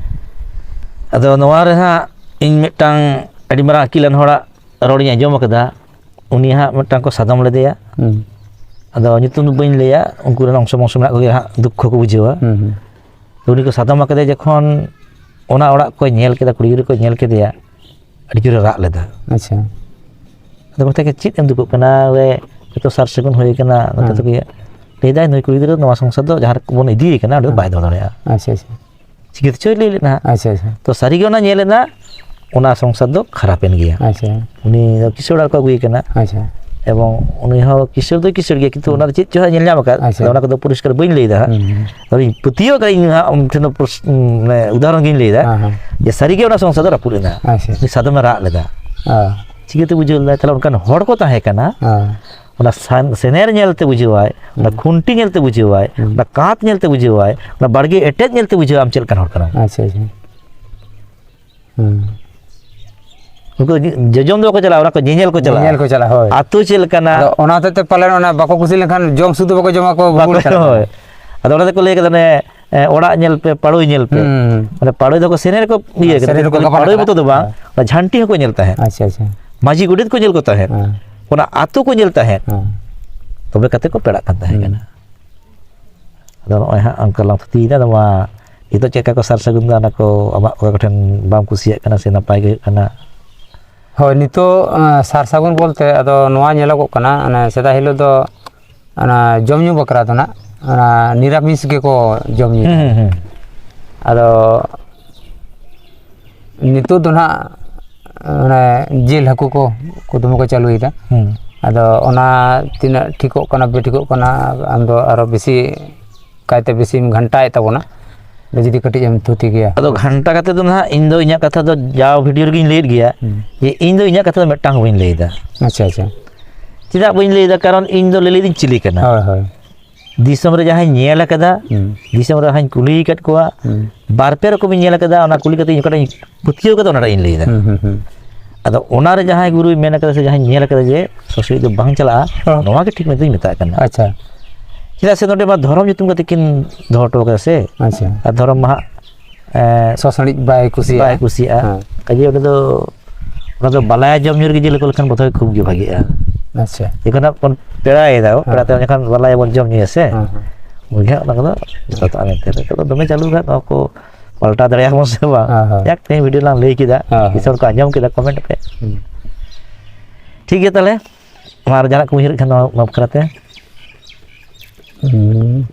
ᱟᱫᱚ ᱱᱚᱣᱟ ᱨᱮ ᱦᱟᱸᱜ ᱤᱧ ᱢᱤᱫᱴᱟᱝ ᱟᱹᱰᱤ ᱢᱟᱨᱟᱝ ᱟᱹᱠᱤᱞᱟᱱ ᱦᱚᱲᱟᱜ ᱨᱚᱲᱤᱧ ᱟᱸᱡᱚᱢ ᱟᱠᱟᱫᱟ᱾ ᱩᱱᱤ ᱦᱟᱸᱜ ᱢᱤᱫᱴᱟᱝ ᱠᱚ ᱥᱟᱫᱚᱢ ᱞᱮᱫᱮᱭᱟ᱾ ᱦᱩᱸ᱾ ᱟᱫᱚ ᱧᱩᱛᱩᱢ ᱫᱚ ᱵᱟᱹᱧ ᱞᱟᱹᱭᱟ, ᱩᱱᱠᱩ ᱨᱮᱱ ᱚᱝᱥᱚ ᱵᱚᱝᱥᱚ ᱢᱮᱱᱟᱜ ᱠᱚᱜᱮᱭᱟ ᱦᱟᱸᱜ, ᱫᱩᱠᱠᱷᱚ ᱠᱚ ᱵᱩᱡᱷᱟᱹᱣᱟ᱾ ᱦᱩᱸ, ᱦᱩᱸ᱾ ᱩᱱᱤ ᱠᱚ ᱥᱟᱫᱚᱢ ᱟᱠᱟᱫᱮᱭᱟ ᱡᱚᱠᱷᱚᱱ, ᱚᱱᱟ ᱚᱲᱟᱜ ᱠᱚᱭ ᱧᱮᱞ ᱠᱮᱫᱟ, ᱠᱩᱲᱤ ᱜᱤᱫᱽᱨᱟᱹ ᱠᱚᱭ ᱧᱮᱞ ᱠᱮᱫᱮᱭᱟ, ᱟᱹᱰᱤ ᱡᱳᱨᱮ ᱨᱟᱜ ᱞᱮᱫᱟ᱾ ᱟᱪᱪᱷᱟ᱾ ᱟᱫᱚ ᱢᱮᱛᱟᱭ ᱠᱟᱱᱟ, "ᱪᱮᱫ ᱮᱢ ᱫᱩᱠᱚᱜ ᱠᱟᱱᱟ? ᱡᱚᱛᱚ ᱥᱟᱨ ᱥᱟᱹᱜᱩᱱ ᱦᱩᱭ ᱠᱟᱱᱟ, ᱱᱚᱛᱮ ᱦᱮᱸ᱾ ᱛᱚᱵᱮ?" ᱞᱟᱹᱭ ᱫᱟᱭ, "ᱱᱩᱭ ᱠᱩᱲᱤ ᱜᱤᱫᱽᱨᱟᱹ ᱱᱚᱣᱟ ᱥᱚᱝᱥᱟᱨ ᱫᱚ ᱡᱟᱦᱟᱸ ᱨᱮᱵᱚᱱ ᱤᱫᱤᱭᱮ ᱠᱟᱱᱟ, ᱚᱸᱰᱮ ᱫᱚ ᱦᱮᱸ᱾ ᱵᱟᱭ ᱫᱚᱦᱚ ᱫᱟᱲᱮᱭᱟᱜᱼᱟ᱾" ᱟᱪᱪᱷᱟ, ᱟᱪᱪᱷᱟ᱾ ᱪᱤᱠᱟᱹ ᱛᱮᱪᱚᱭ ᱞᱟᱹᱭ ᱞᱮᱫ ᱱᱟᱦᱟᱜ᱾ ᱟᱪᱪᱷᱟ, ᱟᱪᱪᱷᱟ᱾ ᱛᱚ, ᱥᱟᱹᱨᱤᱜᱮ ᱚᱱᱟ ᱧᱮᱞ ᱮᱱᱟ, ᱚᱱᱟ ᱥᱚᱝᱥᱟᱨ ᱫᱚ ᱠᱷᱟᱨᱟᱯ ᱮᱱ ᱜᱮᱭᱟ᱾ ᱟᱪᱪᱷᱟ᱾ ᱩᱱᱤ ᱫᱚ ᱠᱤᱥᱟᱹᱬ ᱚᱲᱟᱜ ᱨᱮᱠᱚ ᱟᱹᱜᱩᱭᱮ ᱠᱟᱱᱟ᱾ ᱟᱪᱪᱷᱟ᱾ ᱮᱵᱚᱝ ᱩᱱᱤ ᱦᱚᱸ ᱠᱤᱥᱟᱹᱬ ᱫᱚᱭ ᱠᱤᱥᱟᱹᱬ ᱜᱮᱭᱟ, ᱠᱤᱱᱛᱩ ᱦᱩᱸ᱾ ᱚᱱᱟ ᱫᱚ ᱪᱮᱫ ᱪᱚ ᱦᱟᱸᱜ ᱧᱮᱞ ᱧᱟᱢ ᱟᱠᱟᱫ, ᱟᱪᱪᱷᱟ᱾ ᱟᱫᱚ ᱚᱱᱟ ᱠᱚᱫᱚ ᱯᱚᱨᱤᱥᱠᱟᱨ ᱵᱟᱹᱧ ᱞᱟᱹᱭ ᱮᱫᱟ ᱦᱟᱸᱜ᱾ ᱦᱩᱸ, ᱦᱩᱸ᱾ ᱟᱫᱚᱧ ᱯᱟᱹᱛᱭᱟᱹᱣ ᱟᱠᱟᱫᱟ ᱤᱧ ᱦᱟᱸᱜ, ᱟᱢ ᱴᱷᱮᱱ ᱫᱚ ᱯᱨᱚᱥ-, ᱢᱟᱱᱮ ᱩᱫᱟᱦᱚᱨᱚᱱ ᱜᱤᱧ ᱞᱟᱹᱭ ᱮᱫᱟ, ᱦᱮᱸ, ᱦᱮᱸ᱾ ᱡᱮ ᱥᱟᱹᱨᱤᱜᱮ ᱚᱱᱟ ᱥᱚᱝᱥᱟᱨ ᱫᱚ ᱨᱟᱹᱯᱩᱫ ᱮᱱᱟ᱾ ᱟᱪᱪᱷᱟ᱾ ᱩᱱᱤ ᱥᱟᱫᱚᱢᱮ ᱨᱟᱜ ᱞᱮᱫᱟ᱾ ᱚ᱾ ᱪᱤᱠᱟᱹᱛᱮ ᱵᱩᱡᱷᱟᱹᱣ ᱞᱮᱫᱟᱭ? ᱛᱟᱦᱞᱮ ᱚᱱᱠᱟᱱ ᱦᱚᱲ ᱠᱚ ᱛᱟᱦᱮᱸ ᱠᱟᱱᱟ, ᱚ᱾ ᱚᱱᱟ ᱥᱟᱱ-, ᱥᱮᱱᱮᱨ ᱧᱮᱞᱛᱮ ᱵᱩᱡᱷᱟᱹᱣᱟᱭ, ᱚᱱᱟ ᱦᱩᱸ᱾ ᱠᱷᱩᱱᱴᱤ ᱧᱮᱞᱛᱮ ᱵᱩᱡᱷᱟᱹᱣᱟᱭ, ᱦᱩᱸ᱾ ᱚᱱᱟ ᱠᱟᱸᱛ ᱧᱮᱞᱛᱮ ᱵᱩᱡᱷᱟᱹᱣᱟᱭ, ᱚᱱᱟ ᱵᱟᱲᱜᱮ ᱮᱴᱮᱫ ᱧᱮᱞᱛᱮ ᱵᱩᱡᱷᱟᱹᱣᱟᱭ ᱟᱢ ᱪᱮᱫ ᱞᱮᱠᱟᱱ ᱦᱚᱲ ᱠᱟᱱᱟᱢ᱾ ᱟᱪᱪᱷᱟ, ᱟᱪᱪᱷᱟ᱾ ᱦᱩᱸ᱾ ᱩᱱᱠᱩ ᱫᱚ ᱡᱚᱡᱚᱢ ᱫᱚ ᱵᱟᱠᱚ ᱪᱟᱞᱟᱜᱼᱟ, ᱚᱱᱟ ᱠᱚ ᱧᱮᱧᱮᱞ ᱠᱚ ᱪᱟᱞᱟᱜᱼᱟ᱾ ᱧᱮᱧᱮᱞ ᱠᱚ ᱪᱟᱞᱟᱜᱼᱟ, ᱦᱳᱭ᱾ ᱟᱹᱛᱩ ᱪᱮᱫ ᱞᱮᱠᱟᱱᱟ? ᱟᱫᱚ ᱚᱱᱟ ᱦᱚᱛᱮᱡ ᱛᱮ ᱯᱟᱞᱮᱱ ᱚᱱᱟ ᱵᱟᱠᱚ ᱠᱩᱥᱤ ᱞᱮᱱᱠᱷᱟᱱ ᱡᱚᱢ ᱥᱩᱫᱷᱟᱹ ᱵᱟᱠᱚ ᱡᱚᱢᱟ, ᱠᱚ ᱵᱟᱠᱚ, ᱵᱩᱵᱩᱞ ᱠᱟᱱᱟ᱾ ᱦᱳᱭ᱾ ᱟᱫᱚ ᱚᱱᱟ ᱛᱮᱠᱚ ᱞᱟᱹᱭ ᱠᱟᱫᱟ, ᱚᱱᱮ, ᱮ, ᱚᱲᱟᱜ ᱧᱮᱞ ᱯᱮ, ᱯᱟᱲᱳᱭ ᱧᱮᱞ ᱯᱮ᱾ ᱦᱩᱸ, ᱦᱩᱸ᱾ ᱢᱟᱱᱮ ᱯᱟᱲᱳᱭ ᱫᱚᱠᱚ ᱥᱮᱱᱮᱨ ᱠᱚ ᱤᱭᱟᱹ ᱠᱟᱫᱟ, ᱥᱮᱱᱮᱨ ᱠᱚ ᱠᱷᱟᱹᱞᱤ ᱜᱟᱵᱟᱱ ᱯᱟᱲᱳᱭ ᱠᱟᱫᱟ᱾ ᱢᱚᱛᱚ ᱫᱚ ᱵᱟᱝ, ᱦᱮᱸ᱾ ᱚᱱᱟ ᱡᱷᱟᱱᱴᱤ ᱦᱚᱸᱠᱚ ᱧᱮᱞ ᱛᱟᱦᱮᱸᱫ᱾ ᱟᱪᱪᱷᱟ, ᱟᱪᱪᱷᱟ᱾ ᱢᱟᱹᱡᱷᱤ ᱜᱚᱰᱮᱛ ᱠᱚ ᱧᱮᱞ ᱠᱚ ᱛᱟᱦᱮᱸᱫ᱾ ᱦᱮᱸ᱾ ᱚᱱᱟ ᱟᱹᱛᱩ ᱠᱚ ᱧᱮᱞ ᱛᱟᱦᱮᱸᱫ᱾ ᱦᱮᱸ᱾ ᱛᱚᱵᱮ ᱠᱟᱛᱮ ᱠᱚ ᱯᱮᱲᱟᱜ ᱠᱟᱱ ᱛᱟᱦᱮᱸ ᱦᱩᱸ᱾ ᱠᱟᱱᱟ᱾ ᱟᱫᱚ ᱱᱚᱜᱼᱚᱭ ᱦᱟᱸᱜ ᱚᱱᱠᱟ ᱞᱟᱝ ᱛᱷᱩᱛᱤᱭᱮᱫᱟ, ᱟᱫᱚ ᱢᱟ ᱱᱤᱛᱚᱜ ᱪᱮᱫ ᱞᱮᱠᱟ ᱠᱚ ᱥᱟᱨ ᱥᱟᱹᱜᱩᱱ ᱫᱟ, ᱚᱱᱟ ᱠᱚ ᱟᱢᱟᱜ ᱠᱚ ᱠᱚᱴᱷᱮᱱ ᱵᱟᱢ ᱠᱩᱥᱤᱭᱟᱜ ᱠᱟᱱᱟ ᱥᱮ ᱱᱟᱯᱟᱭ ᱜᱮ ᱦᱩᱭᱩᱜ ᱠᱟᱱᱟ? ᱦᱳᱭ, ᱱᱤᱛᱚᱜ, ᱮᱸ, ᱥᱟᱨ ᱥᱟᱹᱜᱩᱱ ᱵᱚᱞᱛᱮ ᱟᱫᱚ ᱱᱚᱣᱟ ᱧᱮᱞᱚᱜᱚᱜ ᱠᱟᱱᱟ, ᱚᱱᱮ ᱥᱮᱫᱟᱭ ᱦᱤᱞᱳᱜ ᱫᱚ ᱚᱱᱟ ᱡᱚᱢ ᱧᱩ ᱵᱟᱠᱷᱨᱟ ᱫᱚ ᱱᱟᱜ, ᱚᱱᱟ ᱱᱤᱨᱟᱢᱤᱥ ᱜᱮᱠᱚ ᱡᱚᱢ ᱧᱩᱭᱟ᱾ ᱦᱩᱸ, ᱦᱩᱸ, ᱦᱩᱸ᱾ ᱟᱫᱚ ᱱᱤᱛᱚᱜ ᱫᱚ ᱱᱟᱜ ᱚᱱᱮ ᱡᱤᱞ ᱦᱟᱹᱠᱩ ᱠᱚ, ᱠᱚ ᱫᱚᱢᱮ ᱠᱚ ᱪᱟᱹᱞᱩᱭᱮᱫᱟ᱾ ᱦᱩᱸ᱾ ᱟᱫᱚ ᱚᱱᱟ ᱛᱤᱱᱟᱹᱜ ᱴᱷᱤᱠᱚᱜ ᱠᱟᱱᱟ, ᱵᱮᱴᱷᱤᱠᱚᱜ ᱠᱟᱱᱟ, ᱟᱢ ᱫᱚ ᱟᱨᱚ ᱵᱮᱥᱤ ᱠᱟᱭᱛᱮ ᱵᱮᱥᱤᱢ ᱜᱷᱟᱱᱴᱟᱭᱮᱫ ᱛᱟᱵᱚᱱᱟ, ᱡᱩᱫᱤ ᱠᱟᱹᱴᱤᱡ ᱮᱢ ᱛᱷᱩᱛᱤ ᱜᱮᱭᱟ᱾ ᱟᱫᱚ ᱜᱷᱟᱱᱴᱟ ᱠᱟᱛᱮ ᱫᱚ ᱱᱟᱦᱟᱜ ᱤᱧ ᱫᱚ ᱤᱧᱟᱹᱜ ᱠᱟᱛᱷᱟ ᱫᱚ ᱡᱟᱣ ᱵᱷᱤᱰᱤᱭᱳ ᱨᱮᱜᱤᱧ ᱞᱟᱹᱭᱮᱫ ᱜᱮᱭᱟ, ᱦᱩᱸ᱾ ᱡᱮ ᱤᱧ ᱫᱚ ᱤᱧᱟᱹᱜ ᱠᱟᱛᱷᱟ ᱫᱚ ᱢᱤᱫᱴᱟᱝ ᱦᱚᱸ ᱵᱟᱹᱧ ᱞᱟᱹᱭᱮᱫᱟ᱾ ᱟᱪᱪᱷᱟ, ᱟᱪᱪᱷᱟ᱾ ᱪᱮᱫᱟᱜ ᱵᱟᱹᱧ ᱞᱟᱹᱭᱮᱫᱟ? ᱠᱟᱨᱚᱱ ᱤᱧ ᱫᱚ ᱞᱟᱹᱭ ᱞᱟᱹᱭ ᱫᱚᱧ ᱪᱤᱞᱤ ᱠᱟᱱᱟ? ᱦᱳᱭ, ᱦᱳᱭ᱾ ᱫᱤᱥᱚᱢ ᱨᱮ ᱡᱟᱦᱟᱸᱧ ᱧᱮᱞ ᱟᱠᱟᱫᱟ, ᱦᱩᱸ᱾ ᱫᱤᱥᱚᱢ ᱨᱮ ᱡᱟᱦᱟᱸᱧ ᱠᱩᱞᱤ ᱟᱠᱟᱫ ᱠᱚᱣᱟ, ᱦᱩᱸ᱾ ᱵᱟᱨ ᱯᱮ ᱨᱚᱠᱚᱢᱤᱧ ᱧᱮᱞ ᱟᱠᱟᱫᱟ, ᱚᱱᱟ ᱠᱩᱞᱤ ᱠᱟᱛᱮ ᱤᱧ ᱚᱠᱟᱴᱟᱜ ᱤᱧ ᱯᱟᱹᱛᱭᱟᱹᱣ ᱠᱟᱫᱟ, ᱚᱱᱟᱴᱟᱜ ᱤᱧ ᱞᱟᱹᱭᱮᱫᱟ᱾ ᱦᱩᱸ, ᱦᱩᱸ, ᱦᱩᱸ᱾ ᱟᱫᱚ ᱚᱱᱟᱨᱮ ᱡᱟᱦᱟᱸᱭ ᱜᱩᱨᱩᱭ ᱢᱮᱱ ᱠᱟᱫᱟ ᱥᱮ ᱡᱟᱦᱟᱸᱭ ᱧᱮᱞ ᱠᱟᱫᱟ ᱡᱮ ᱥᱚᱥᱲᱤᱡ ᱫᱚ ᱵᱟᱝ ᱪᱟᱞᱟᱜᱼᱟ, ᱦᱚᱸ᱾ ᱱᱚᱣᱟ ᱜᱮ ᱴᱷᱤᱠ ᱢᱮᱱᱛᱮᱧ ᱢᱮᱛᱟᱜ ᱠᱟᱱᱟ᱾ ᱟᱪᱪᱷᱟ᱾ ᱪᱮᱫᱟᱜ ᱥᱮ ᱱᱚᱰᱮ ᱢᱟ ᱫᱷᱚᱨᱚᱢ ᱧᱩᱛᱩᱢ ᱠᱟᱛᱮ ᱠᱤᱱ ᱫᱚᱦᱚ ᱦᱚᱴᱚ ᱠᱟᱫᱟ ᱥᱮ᱾ ᱟᱪᱪᱷᱟ᱾ ᱟᱨ ᱫᱷᱚᱨᱚᱢ ᱢᱟ ᱦᱟᱸᱜ, ᱮᱸ, ᱥᱚᱥᱲᱤᱡ ᱵᱟᱭ ᱠᱩᱥᱤᱭᱟᱜᱼᱟ᱾ ᱵᱟᱭ ᱠᱩᱥᱤᱭᱟᱜᱼᱟ᱾ ᱦᱮᱸ᱾ ᱠᱟᱡᱮ ᱚᱸᱰᱮ ᱫᱚ, ᱚᱱᱟ ᱫᱚ ᱵᱟᱞᱟᱭᱟ ᱡᱚᱢ ᱧᱩ ᱨᱮᱜᱮ ᱡᱮ ᱞᱟᱹᱠᱚ ᱞᱮᱠᱷᱟᱱ ᱵᱚᱫᱷᱚᱭ ᱠᱷᱩᱵ ᱜᱮ ᱵᱷᱟᱜᱤᱜᱼᱟ᱾ ᱟᱪᱪᱷᱟ᱾ ᱡᱚᱠᱷᱚᱱ ᱦᱟᱸᱜ ᱵᱚᱱ ᱯᱮᱲᱟᱭᱮᱫᱟ, ᱦᱮᱸ᱾ ᱯᱮᱲᱟ ᱛᱟᱭᱚᱢ ᱡᱚᱠᱷᱚᱱ ᱵᱟᱞᱟᱭᱟ ᱵᱚᱱ ᱡᱚᱢ ᱧᱩᱭᱟ ᱥᱮ, ᱦᱮᱸ, ᱦᱮᱸ᱾ ᱩᱱ ᱜᱮ ᱦᱟᱸᱜ ᱚᱱᱟ ᱠᱚᱫᱚ ᱡᱚᱛᱚ ᱟᱨ ᱮᱱᱛᱮ ᱨᱮ ᱱᱤᱛᱚᱜ ᱫᱚ ᱫᱚᱢᱮ ᱪᱟᱹᱞᱩ ᱠᱟᱱᱟ, ᱱᱚᱣᱟ ᱠᱚ ᱯᱟᱞᱴᱟᱣ ᱫᱟᱲᱮᱭᱟᱜ ᱵᱚᱱ ᱥᱮ ᱵᱟᱝ? ᱦᱮᱸ, ᱦᱮᱸ᱾ ᱡᱟᱠ, ᱛᱮᱦᱮᱧ ᱵᱷᱤᱰᱤᱭᱳ ᱞᱟᱝ ᱞᱟᱹᱭ ᱠᱮᱫᱟ, ᱦᱮᱸ, ᱦᱮᱸ᱾ ᱫᱤᱥᱚᱢ ᱠᱚ ᱟᱸᱡᱚᱢ ᱠᱮᱫᱟ, ᱠᱚᱢᱮᱱᱴ ᱯᱮ᱾ ᱦᱩᱸ᱾ ᱴᱷᱤᱠ ᱜᱮᱭᱟ ᱛᱟᱦᱚᱞᱮ, ᱢᱟ ᱟᱨ ᱡᱟᱦᱟᱱᱟᱜ ᱠᱚ ᱩᱭᱦᱟᱹᱨᱮᱫ ᱠᱷᱟᱱ ᱱᱚᱣᱟ ᱵᱟᱠᱷᱨᱟ ᱛᱮ? ᱦᱩᱸ᱾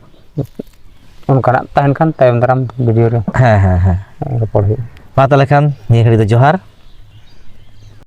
ᱚᱱᱠᱟᱱᱟᱜ ᱛᱟᱦᱮᱱ ᱠᱷᱟᱱ ᱛᱟᱭᱚᱢ ᱫᱟᱨᱟᱢ ᱵᱷᱤᱰᱤᱭᱳ ᱨᱮ ᱦᱮᱸ, ᱦᱮᱸ, ᱦᱮᱸ᱾ ᱨᱚᱯᱚᱲ ᱦᱩᱭᱩᱜᱼᱟ᱾ ᱢᱟ ᱛᱟᱦᱚᱞᱮ ᱠᱷᱟᱱ ᱱᱤᱭᱟᱹ ᱜᱷᱟᱹᱲᱤᱡ ᱫᱚ ᱡᱚᱦᱟᱨ᱾